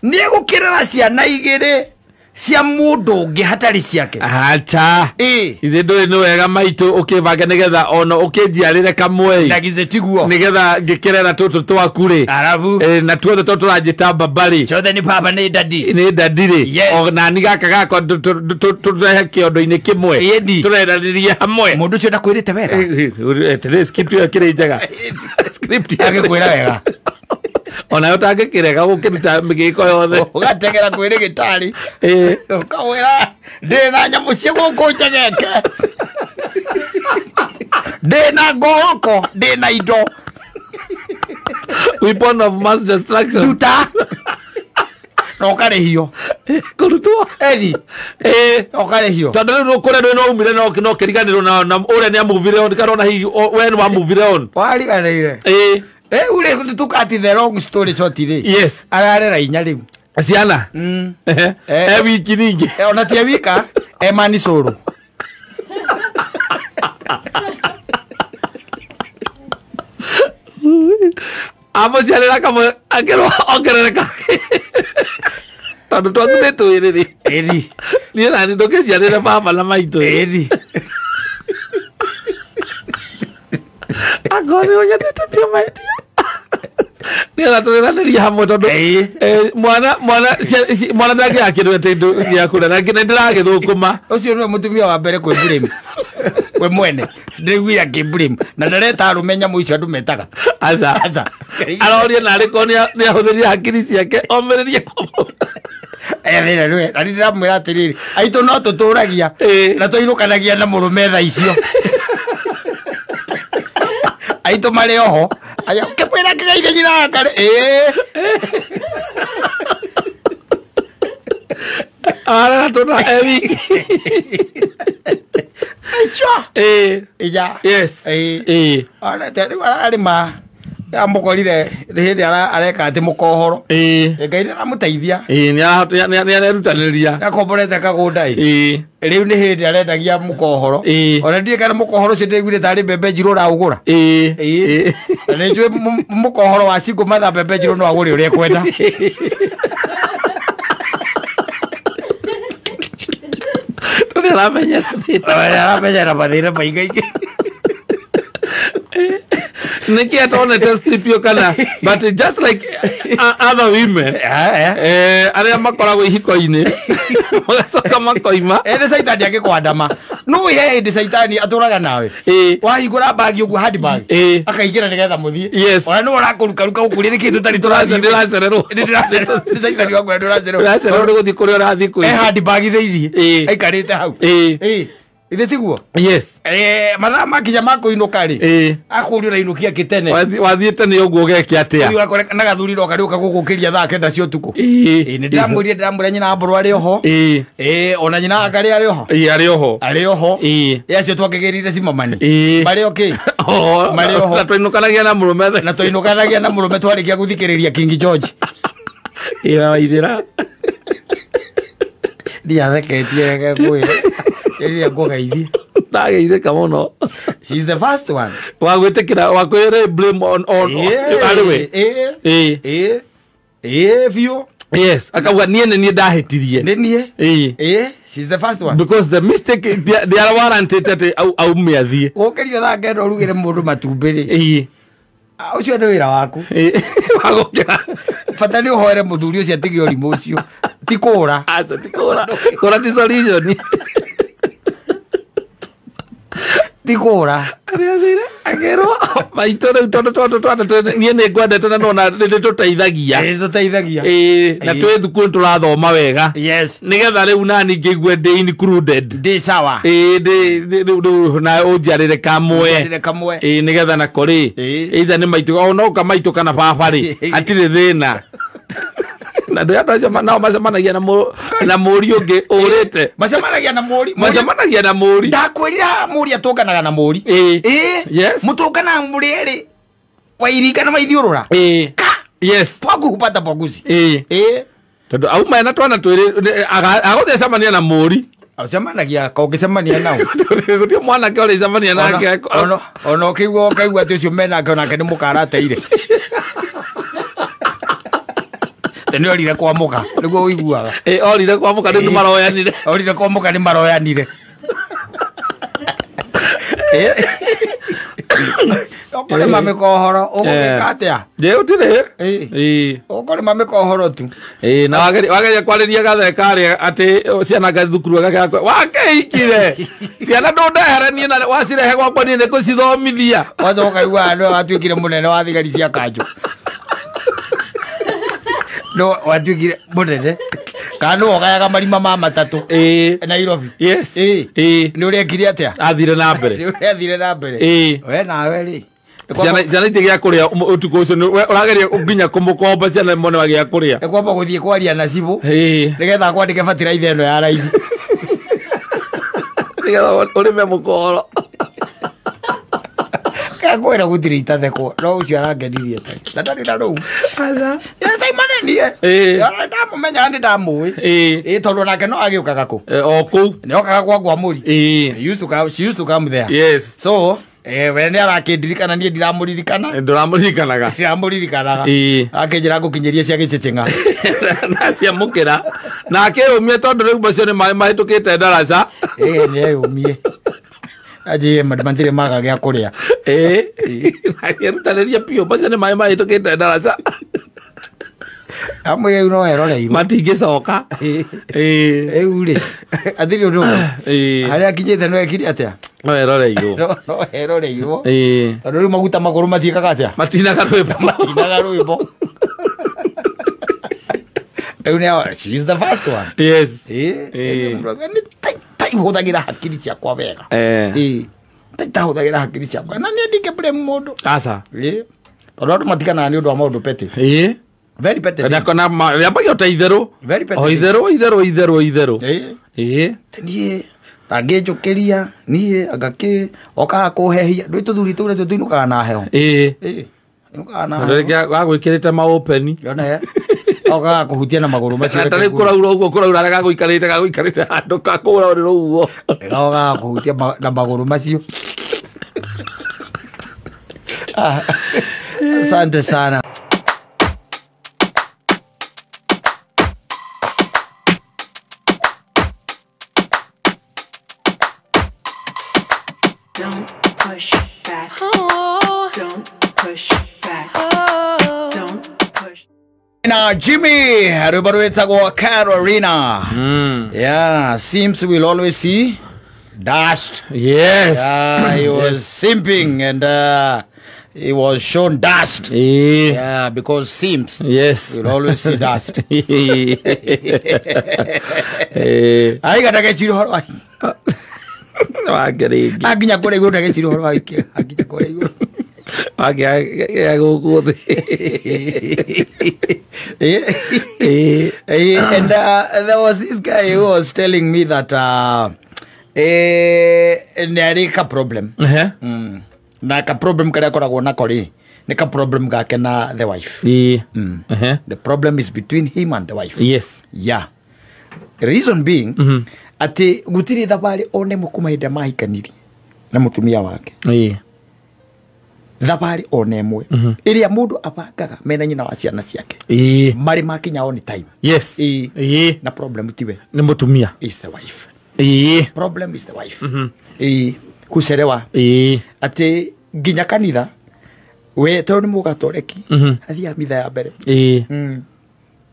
nĩ egũkĩrera ciana igĩrĩ cia mũndũ ũngĩ hatarĩ ciake. Acha. Ithe ndũĩ nĩ wega maitũ ũkĩbange nĩgetha ona ũkĩnjiarĩre kamwe. Na githĩ tiguo. Nĩgetha ngĩkĩrera tũtũ twaku rĩ. Arabu. Na tuothe tondũ tũranjĩta baba rĩ. Ciothe nĩ baba nĩ daddy. Nĩ daddy rĩ. Yes. Ona ni gaka gakwa tũrehe kĩondo-inĩ kĩmwe. Tũreranĩrie hamwe. Mũndũ ũcio ndakwĩrĩte wega. Tĩrĩ script ĩyo ĩkĩrĩ njega. Script agĩkwĩra wega. Ona ũtangĩkĩrega gũkĩruta mĩgĩko yothe. Ũgategera kwĩ rĩgĩtarĩ. Ũkawĩra ndĩ na nyamũ cia gũkũ njegeke. Ndĩ na ngoroko, ndĩ na indo. Weapon of mass destruction. Ruta. Na ũkarĩhio. Kũrutwo. Eri. Ũkarĩhio. Tondũ rĩu kũrĩa ndũĩ no umire no kĩriganĩrwo na ũrĩa nĩ amuvire on kana ona hihi we nĩ wamuvire on. Wariganĩire. Rĩu rĩ tukati the long story short rĩ. Yes. Ararera inya rĩu. Ciana. E wiki ningĩ. Ona ti e wika, e mani cũrũ. Amũciarĩra kamwe akĩrwo ongerere kangĩ. Tondũ twaku nĩ twĩrĩ rĩ. Ĩri. Niĩ nani ndũkĩnjiarĩre baba na maitũ. Ĩri. Angorwo nĩ ũnyendete biũ maitia. Nĩgetha tũrĩranĩrie hamwe tondũ mwana mwana ndangĩakĩrwo atĩ gĩa kũrĩa na nĩ ndĩragĩthũkũma. Ũcio nĩwe mũtumia wa mbere kwĩ blame. We mwene ndĩraiguire akĩ blame na ndareta arũme nyamũ icio andũ metaga. Aca. Aca. Aroria narĩ korwo nĩ ahũthĩrire hakiri ciake omĩrĩrie kwa mũndũ. Ethĩra rĩu na ndĩramwĩra atĩrĩrĩ aitũ no tũtũragia na tũinũkanagia na mũrũme thaa icio. Aitũ marĩ oho. Aya kĩmwĩra kĩgeithie nyina wakarĩ. Arara tũna e wiki. Aico. Ija. Yes. Rĩu ararĩma ndamũkorire hĩndĩ areka atĩ mũkohoro. Ngai nĩ aramũteithia. Nĩ arerutanĩria. Nĩakomborete kagũnda ĩ. Rĩu nĩ hĩndĩ arendagia mũkohoro. Ona ndiũĩ kana mũkohoro ũcio ndĩraiguire tarĩ mbembe njirũ ũraũgũra. Na nĩ njũĩ mũkohoro wa single mother mbembe njirũ no agũre ũrĩa ekwenda. Tondũ aramenyera thĩna. Aramenyera mathĩna maingaingĩ. Niki atonete script yo kana but just like other women arĩa makoragwo ihiko-inĩ magacoka makoima. Nĩ caitani agĩkwandama. No he hĩndĩ caitani atũraga nawe. Wahingũra bagi ũguo handbag akaingĩra nĩgetha mũthiĩ. Yes. Ona nĩwe ũrakũrukaruka gũkũria nĩkĩ tũtarĩ tũrathiĩ. Ndĩracererwo. Nĩ caitani wakwa ndũracererwo. Ndĩracererwo nĩ gũthiĩ kũrĩa ũrathiĩ kwĩ. Handbag thĩiniĩ. Aikarĩte hau. Ithe tiguo? Yes. Mathaa makinya ma kũinũka rĩ. Akũria ũrainũkia kĩ tene. Wathiĩte nĩ ũguo ũgeke atĩa? Ũthiĩ ũgakore na gathuri roka rĩũka gũgũkĩria thaa 9 cia ũtukũ. Nĩ ndĩramwĩrire ndĩramwĩra nyina wa Mbũrũ arĩ oho. Ona nyina wa Karĩ arĩ oho. Arĩ oho. Arĩ oho. Acio twakĩgĩrire cimamani. Marĩ o kĩ? Marĩ oho. Na twainũkanagia na mũrũme. Na twainũkanagia na mũrũme twarĩkia gũthikĩrĩria King George. Waithĩra. Ndiatheketie reke ngwĩre. Ĩrĩa ngũgeithie. Ndageithĩka mũno. She's the first one. Wa gwĩtĩkĩra wa kwĩre blame on arĩ we. Biũ. Yes, akauga niĩ nĩ niĩ ndahĩtirie. Nĩ niĩ. She's the first one. Because the mistake they are warranted atĩ aume athiĩ. Gũkĩrio thaa 9 ũrugĩre mũndũ matumbĩ rĩ. Ũcio nĩ wĩra waku. Wa gũkĩra. Bata nĩ ũhoere mũthuri ũcio atige ũrimũ ũcio. Ti kũra. Aca ti kũra. Kũra ti solution. Ti kũra. Arĩa athire akĩrwo maitũ rĩu tondũ twana niĩ nĩ ngwendete na nona nĩ tũteithagia. Nĩ tũteithagia. Na twĩ thukuru tũrathoma wega. Yes. Nĩgetha rĩu nani ngĩigue ndĩ included. Ndĩ sawa. Rĩu na ũnjiarĩre kamwe. Ũnjiarĩre kamwe. Nĩgetha nako rĩ. Either nĩ maitũ o no ũka maitũ kana baba rĩ. Hatirĩ thĩna. Na andũ acio nao macemanagia na mũri ũngĩ ũrĩte. Macemanagia na mũri. Macemanagia na mũri. Ndakwĩrire haha mũri atũnganaga na mũri. Yes. Mũtũnganaga mũrĩ erĩ. Wairika na maithiũrũra. Ka. Yes. Pwagu hupata pwaguzi. Tondũ auma ena twana twĩrĩ agũthecemania na mũri. Acemanagia kongĩcemania nao. Gũtirĩ mwanake ũrĩcemania nake. Ona ũkĩigua ũkaigua atĩ ũcio menake onake nĩ mũkarateire. Nĩ orire kwa mũka nĩguo ũiguaga. Orire kwa mũka rĩu nĩ maroyanire. Orire kwa mũka nĩ maroyanire. Ũkũrĩma mĩkohoro ũgũgĩka atĩa? Gũtirĩ. Ũkũrĩma mĩkohoro tu. Na wageria kwarĩria gathe karĩa atĩ ciana nga thukuru agakĩra wakeikire. Ciana ndũndehere niĩ na wacirehe gwakwa niĩ nĩngũcithomithia. Wacoka ũkaigua nĩwe watuĩkire mũnene wa thigari cia kanjũ. No watuĩkire mũnene. Kana nĩwe ũgayaga marima ma matatũ. Nairobi. Yes. Nĩ ũrekire atĩa? Athire na mbere. Nĩ ũrathire na mbere. We nawe rĩ. Ciana itigĩa kũrĩa ũtukũ ũcio ũrageria nginya kũmũkomba ciana mone wa gĩa kũrĩa. Nĩ kwamba gũthiĩ kwaria na cibũ. Nĩgetha akwandĩke bataraitha ĩno ya raithi. Nĩgetha ũrĩme mũkoro. Kakwĩra gũtirĩ itathekwo no ũcio arangenirie ta. Na ndarĩ na rũu. Aca. Simon niĩ. Ndamũmenya nĩ ndamũĩ. Tondũ nake no agĩũkaga kũ? O kũu. Nĩ okaga kwa Ngwamũri. She used to come there. Yes. So we nĩ arakĩndirikana niĩ ndiramũririkana. Ndũramũririkanaga. Ndiramũririkanaga. Akĩnjĩra ngũkinyĩrie cia gĩcĩcĩng'a. Na ciamũkĩra. Na akĩyũmie tondũ rĩu macio nĩ maĩ mahĩtũkĩte ndaraca. Nĩ eyũmie. Anjĩe matirĩ maga gĩa kũrĩa. Akĩrutanĩria biũ macio nĩ maĩ mahĩtũkĩte ndaraca. Amwe rĩu no eroreirwo. Matingĩcoka. Rĩu rĩ athiri ũndũ harĩa akinyĩte no ekire atĩa? No eroreirwo. No eroreirwo. Tondũ rĩu maguta magũrũ matiĩkaga atĩa? Matinaga rwĩmbo. Matinaga rwĩmbo. Rĩu nĩ she is the first one. Yes. Nĩ taihũthagĩra hakiri ciakwa wega. Taihũthagĩra hakiri ciakwa. Na niĩ ndingĩ blame mũndũ. Aca. Tondũ andũ matiganaga nĩ ũndũ wa maũndũ petty. Very petty. Na rĩambagia ta itherũ. Very petty. O itherũ itherũ itherũ itherũ. Niĩ angĩnjũkĩria niĩ angakĩ okaga kũhehia ndũĩ tũthuri tũu natuo tũinũkaga na heho. Inũkaga na heho. Gagwĩkĩrĩte maũpeni. Okaga kũhutia na magũrũ macio. Ta rĩu kũraura ũguo kũraura arĩa gagũikarĩte handũ kakũra ũrĩrĩ ũguo. Okaga kũhutia na magũrũ macio. Asante sana. Don't push back. Don't push back. Don't push. Na Jimmy, rwĩmbo rwĩtagwo Carolina. Yeah, seems we'll always see dust. Yes. He was simping and he was shown dust. Yeah, because simps. Yes. We'll always see dust. Aiga ndageciri ũhoro wa Wake rĩngĩ. Akinya kũrĩa igũrũ ndageciri ũhoro wa akinya kũrĩa igũrũ. Wake gũkũ thĩ. And there was this guy who was telling me that nĩ arĩ ka problem. Na ka problem karĩa akoragwo nako rĩ nĩ ka problem gake na the wife. The problem is between him and the wife. Yes. Yeah. The reason being atĩ gũtirĩ thabarĩ one ĩmwe kuma hĩndĩ mahikanirie na mũtumia wake. Thabarĩ one ĩmwe ĩrĩa mũndũ abangaga mena nyina wa ciana ciake. Marĩ makinya on time. Yes. Na problem tiwe. Nĩ mũtumia. Is the wife. Problem is the wife. Kucerewa. Atĩ nginya kanitha we tondũ nĩ mũgatoreki athiaga mitha ya mbere.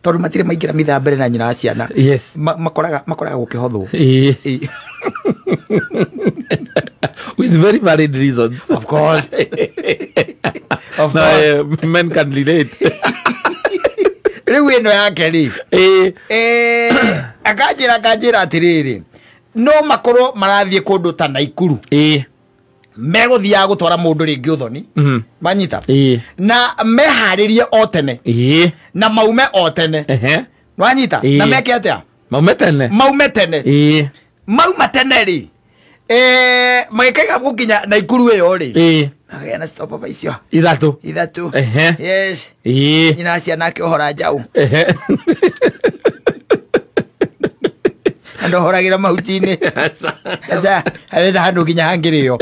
Tondũ matirĩ maingĩra mitha ya mbere na nyina wa ciana. Yes. Makoraga gũkĩhothwo. With very valid reasons. Of course. Of course. Men can relate. Rĩu ĩno yake rĩ. Akanjĩra atĩrĩrĩ. No makorwo marathiĩ kũndũ ta Naikuru. Megũthiaga gũtwara mũndũ rĩngĩ ũthoni. Manyita. Na meharĩrie o tene. Na maume o tene. Wanyita. Na meke atĩa? Maume tene. Maume tene. Mauma tene rĩ. Magĩkaiga gũkinya Naikuru ĩyo rĩ. Agĩa na stop icio. Ithatũ. Ithatũ. Yes. Nyina ciana akĩohora njaũ. Andũ horagira mahuti-inĩ. Aca, arenda handũ nginya hangĩrĩo.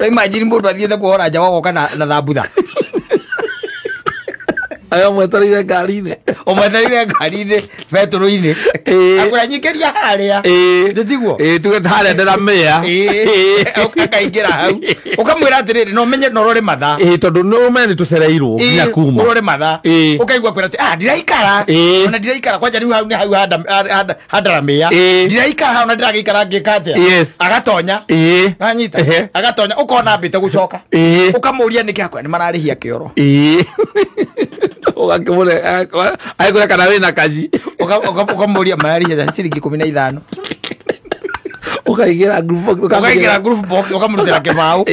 Imagine mũndũ athiĩte kuohora njaũ agoka na thambutha. Ayo mwetereire ngari-inĩ. Ũmwetereire ngari-inĩ betũrũ-inĩ. Akwĩra nyingĩria harĩa. Nĩ tiguo? Tuge harĩa ndĩramĩa. Akaingĩra hau. Ũkamwĩra atĩrĩrĩ, no menye no ũrore mathaa. Tondũ nĩ ũmenye nĩ tũcereirwo nginya kuma. Ũrore mathaa. Ũkaigua kwĩra atĩ, ndiraikara. Ona ndiraikara kwanja rĩu hau nĩ hau handaramĩa. Ndiraikara hau na ndĩragĩikara ngĩka atĩa. Agatonya. Wanyita. Agatonya ũkona ambĩte gũcoka. Ũkamũria nĩkĩ akwĩra nĩ mararĩhia kĩoro. Ũgakĩmũre agĩkũria kana wĩna kaji. Ũkamũria mararĩhia ciringi 15. Ũkaingĩra group box. Ũkaingĩra group box ũkamũrutĩra kĩbaũ.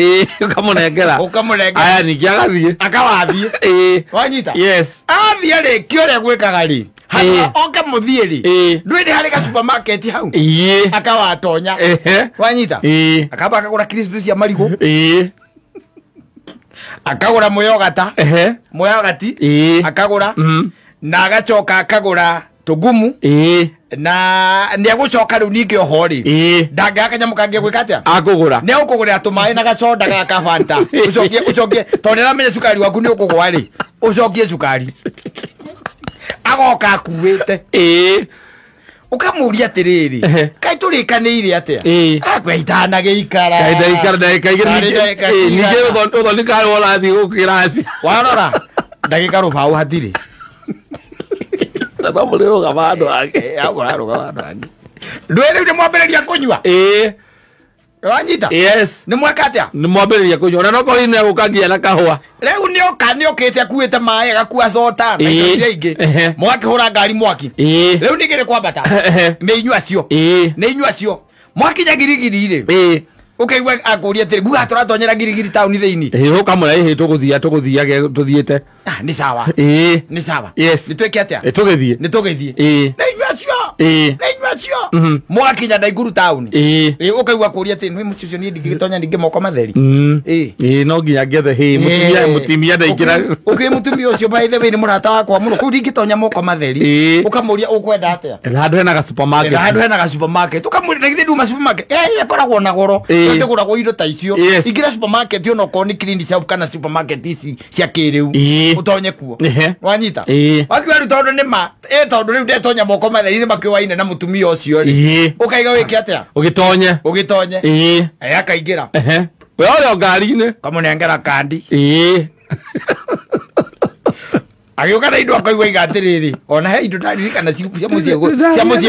Ũkamũnengera. Ũkamũnengera. Aya ningĩ agathiĩ. Akawathiĩ. Wanyita. Yes. Athiĩ rĩ kĩ ũrĩa gwĩkaga rĩ. Handũ oke mũthiĩ rĩ. Ndũĩ nĩ harĩ ga supermarket hau. Akawatonya. Wanyita. Akamba akagũra crisps cia marigũ. Akagũra mũyogata. Mũyogati. Akagũra. Na agacoka akagũra tũgumu. Na nĩ egũcoka rĩu ningĩ oho rĩ. Ndangĩaga kanyamũ kangĩ gwĩka atĩa? Akũgũra. Nĩ egũkũgũrĩra tũmaĩ na gacoda ga ka Fanta. Ũcokie ũcokie tondũ nĩ aramenya cukari waku nĩ ũkũgũa rĩ. Ũcokie cukari. Agoka akuĩte. Ũkamũria atĩrĩrĩ, kaĩ tũrĩkanĩire atĩa? Akwĩra itanagĩikara. Kaĩ ndagĩka igĩrĩ ningĩ ũthoni karĩ ũrathiĩ gũkĩracia. Warora ndagĩka rũbaũ hatirĩ. No mũrĩrũgama handũ hangĩ. Hau ũrarũgama handũ hangĩ. Ndũĩ rĩu nĩ mwambĩrĩria kũnyua? Wanyita? Yes. Nĩ mweka atĩa? Nĩ mwambĩrĩria kũnyua. Ona no korwo nĩ egũka nginya na kahũa. Rĩu nĩoka nĩokĩte akuĩte maĩ agakua soda na indo iria ingĩ. Mũgakĩhũra ngari mwaki. Rĩu ningĩ nĩ kwambata. Nĩ inyuĩ acio. Nĩ inyuĩ acio. Mwakinya Girigiri rĩ. Ũkaigua akũria atĩrĩ, nguga tũratonyera Girigiri taũni thĩinĩ. Ũkamwĩra ĩhĩ tũgũthiĩ tũgũthiage tũthiĩte. Nĩ sawa. Nĩ sawa. Yes. Nĩ twĩke atĩa? Tũgĩthiĩ. Nĩ tũgĩthiĩ. Nĩ inyuĩ acio. Nĩ inyuĩ acio. Mwakinya Naikuru taũni. Ũkaigua akũria atĩrĩ, nĩ mũciĩ ũcio niĩ ndingĩgĩtonya ningĩ moko matheri. No nginya ngethe hĩ mũtumia ndaingĩra. Ũkĩ mũtumia ũcio by the way nĩ mũrata wakwa mũno. Kũu ndingĩtonya moko matheri. Ũkamũria ũkwenda atĩa? Handũ hena ga supermarket. Handũ hena ga supermarket. Ũkamũria na githĩ nduma supermarket. Ĩkoragwo na goro. Ndĩgũragwo indo ta icio. Ingĩra supermarket ona okorwo nĩ clean shop kana supermarket ici cia kĩrĩu. Ũtonye kuo. Wanyita. Wakiuga rĩu tondũ nĩ ma tondũ rĩu ndetonya moko matheri nĩ makĩũaine na mũtumia ũcio rĩ. Ũkaiga wĩke atĩa? Ũgĩtonye. Ũgĩtonye. Akaingĩra. We ũrĩ o ngari-inĩ. Kamũnengera kandi. Agĩũka na indo akaigua iga atĩrĩrĩ, ona he indo ndaririkana cia mũciĩ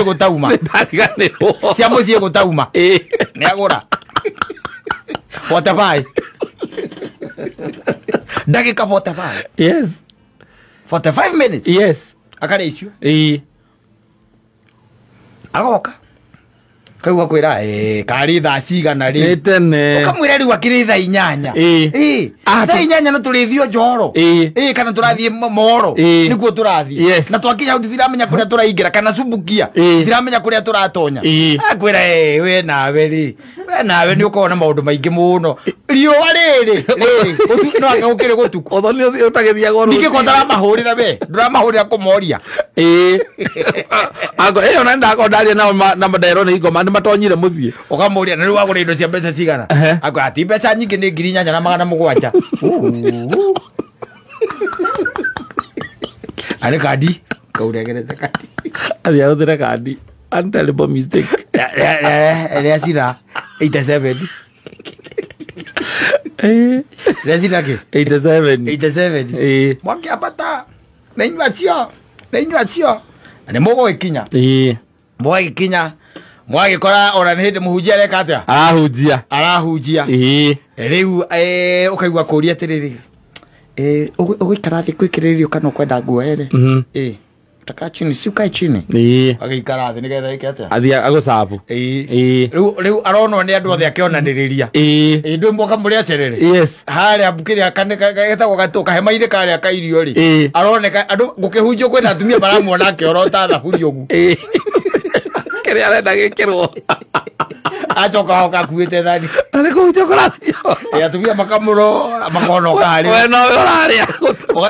gũtauma. Cia mũciĩ gũtauma. Nĩ agũra. 45. Ndagĩka 45. Yes. 45 minutes. Yes. Akarĩa icio. Agoka. Kaigua kwĩra karĩ thaa cigana rĩ. Nĩ tene. Ũkamwĩra rĩu akĩrĩ thaa 8. Thaa 8 na tũrĩthiĩ Njoro. Kana tũrathiĩ Moro. Nĩkuo tũrathiĩ. Na twakinya hau tũtiramenya kũrĩa tũraingĩra kana Subukia. Tũtiramenya kũrĩa tũratonya. Akwĩra we nawe rĩ. We nawe nĩ ũkoragwo na maũndũ maingĩ mũno. Riũa rĩrĩ rĩrĩ no anga gũkĩrĩ gũtukũ. Ũthoni ũtagĩthiagwo rũciũ. Ningĩ ko ndũramahũrĩra we. Ndũramahũrĩra kũmoria. Ango ĩyo na ndakorwo ndaria nao na nderwo nĩ ingoma nĩ matonyire mũciĩ. Ũkamũria na rĩu wagũra indo cia mbeca cigana? Akwĩra ti mbeca nyingĩ nĩ 8,700. Arĩ kandi kauregerete kandi. Athiĩ ahũthĩre kandi. Untellable mistake. Rĩa cira 87. Rĩa cira kĩ? 87. 87. Mwakĩambata na inyuĩ acio. Na inyuĩ acio. Na nĩ mũgũgĩkinya. Mũgagĩkinya. Mwagĩkora ona nĩ hĩndĩ mũhunjia areka atĩa? Arahunjia. Arahunjia. Rĩu ũkaigua kũria atĩrĩrĩ, ũgũikara thĩ kwĩkĩrĩrio kana ũkwenda nguoere? Tutakaa chini, si ukae chini. Agĩikara thĩ nĩgetha ĩke atĩa? Athiĩ agũcabu. Rĩu aronwo nĩ andũ othe akĩonanĩrĩria. Ndũĩ mwoka mũrĩ acerere. Yes. Harĩa kĩrĩa getagwo gatũ kahema-inĩ karĩa ka irio rĩ. Aroneka andũ gũkĩhunjio kwĩna atumia maramuona akĩorota thaburi ũguo. Kĩrĩa arenda gĩkĩrwo. Acoka hoka akuĩte thani. Arĩ kũhunjio kũrahunjio. Atumia makamũrora makonoka harĩ. We nowe ũrarĩa.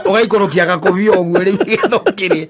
Ũgaikũrũkia gakũbia ũguo rĩu nĩgetha ũkĩrĩe.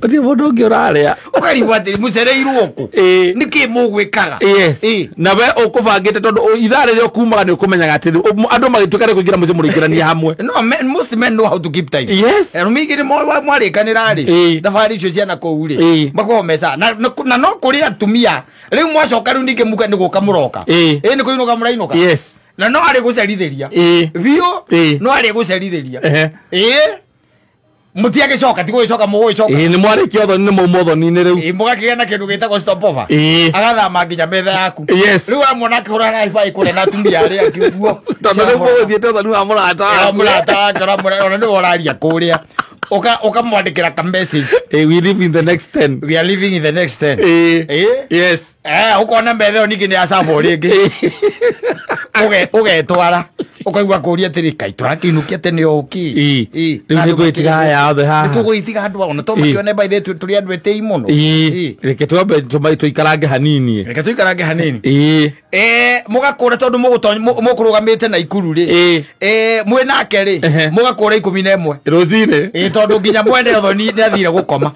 Gũtirĩ mũndũ ũngĩ ũrarĩa. Ũkarigwo atĩ mũcereirwo kũ? Nĩkĩ mũgwĩkaga? Yes. Na we ũkũbangĩte tondũ ithaa rĩrĩa ũkumaga nĩ ũkũmenyaga atĩ andũ magĩtuĩka nĩ kũingĩra mũciĩ mũrĩingĩrania hamwe. No, most men know how to keep time. Yes. Arũme aingĩ nĩ mwarĩkanĩra rĩ, thabarĩ icio cia na kũu rĩ, makoragwo me sawa. Na no kũrĩ atumia rĩu mwacoka rĩu ningĩ muka nĩ gũka mũroka. Nĩ kũinũka mũrainũka. Yes. Na no arĩ gũcerithĩria. Biũ no arĩ gũcerithĩria. Mũtiagĩcoka ti gũgĩcoka mũgũgĩcoka. Nĩ mwarĩkia ũthoni nĩ mauma ũthoni-inĩ rĩu. Mũgakĩgĩa na kĩndũ gĩtagwo stopover. Agathama nginya metha yaku. Yes. Rĩu amwona akĩhũra na ibaĩ kũrĩa na atumia arĩa angĩ ũguo. Tondũ rĩu mũgũthiĩte ũthoni wa mũrata waku. Mũrata wake ona nĩwe ũraria kũrĩa. Ũkamwandĩkĩra ka message. We live in the next 10. We are living in the next 10. Yes. Ũkona metha ĩyo ningĩ nĩ yacabwo rĩngĩ. Ũgetwara. Ũkaigua kũũria atĩrĩ, kaĩ tũrakĩinũkia tene o kĩ? Rĩu nĩ ngũgĩtiga haya othe haha. Nĩ tũgũgĩtiga andũ ona to makĩone by the way tũrĩ andũ etĩi mũno. Reke twambe tũikarange hanini. Reke tũikarange hanini. Mũgakũra tondũ mũkũrũgamĩte na Ikuru rĩ. Mwĩ nake rĩ, mũgakũra 11. Rũcinĩ. Tondũ nginya mwene ũthoni nĩ athire gũkoma.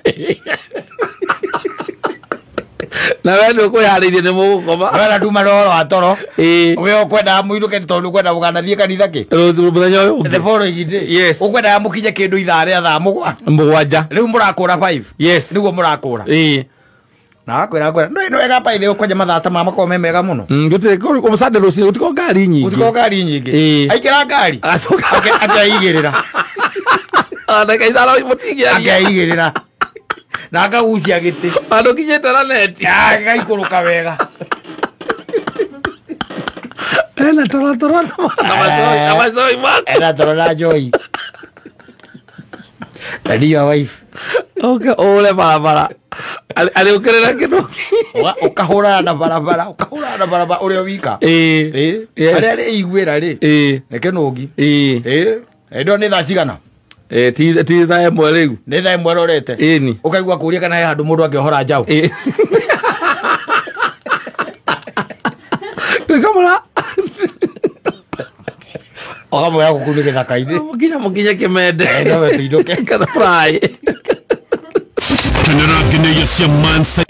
Na we nĩ ũkwĩharĩirie nĩ mũgũkoma. We na nduma ũhoro wa toro. We ũkwendaga mũinũke tondũ ũkwenda mũkanathiĩ kanitha kĩ? Mũthenya ũyũ ũngĩ. The following day. Yes. Ũkwendaga mũkinye kĩndũ ithaa rĩa thaa mũgwanja. Rĩu mũrakũra 5. Yes. Nĩguo mũrakũra. Na akwĩra nĩ wega by the way kwanja mathaa ta maya makoragwo me mega mũno. Gũtirĩ kũ Sunday rũcinĩ gũtikoragwo ngari nyingĩ. Gũtikoragwo ngari nyingĩ. Aikĩra ngari. Akeigĩrĩra. Ndagĩka ithano mũtingĩaria. Akeigĩrĩra. Na akagucia gĩtĩ. Handũ kinyĩte na neti. Agaikũrũka wega. Ena toro toro na macoi maku. Ena toro na njoi. Na ndiyo wife. Ũke ũre barabara. Arĩũkĩrĩra kĩndũ. Ũkahũrana na barabara, ũkahũrana na barabara ũrĩa wika. Arĩa arĩiguĩra rĩ. Nĩ kĩnũngi. Ĩndo nĩ thaa cigana? Ti thaa ĩmwe rĩu. Nĩ thaa ĩmwe rorete. Ũkaigua kũũria kana he handũ mũndũ angĩohora njaũ. Kamũra. Ũkamwĩra gũkũ nĩ gĩthaka-inĩ. Mũkinya mũkinye kĩmende. No we tũinũke. Kana fry. Kenera nginya cia Mansa.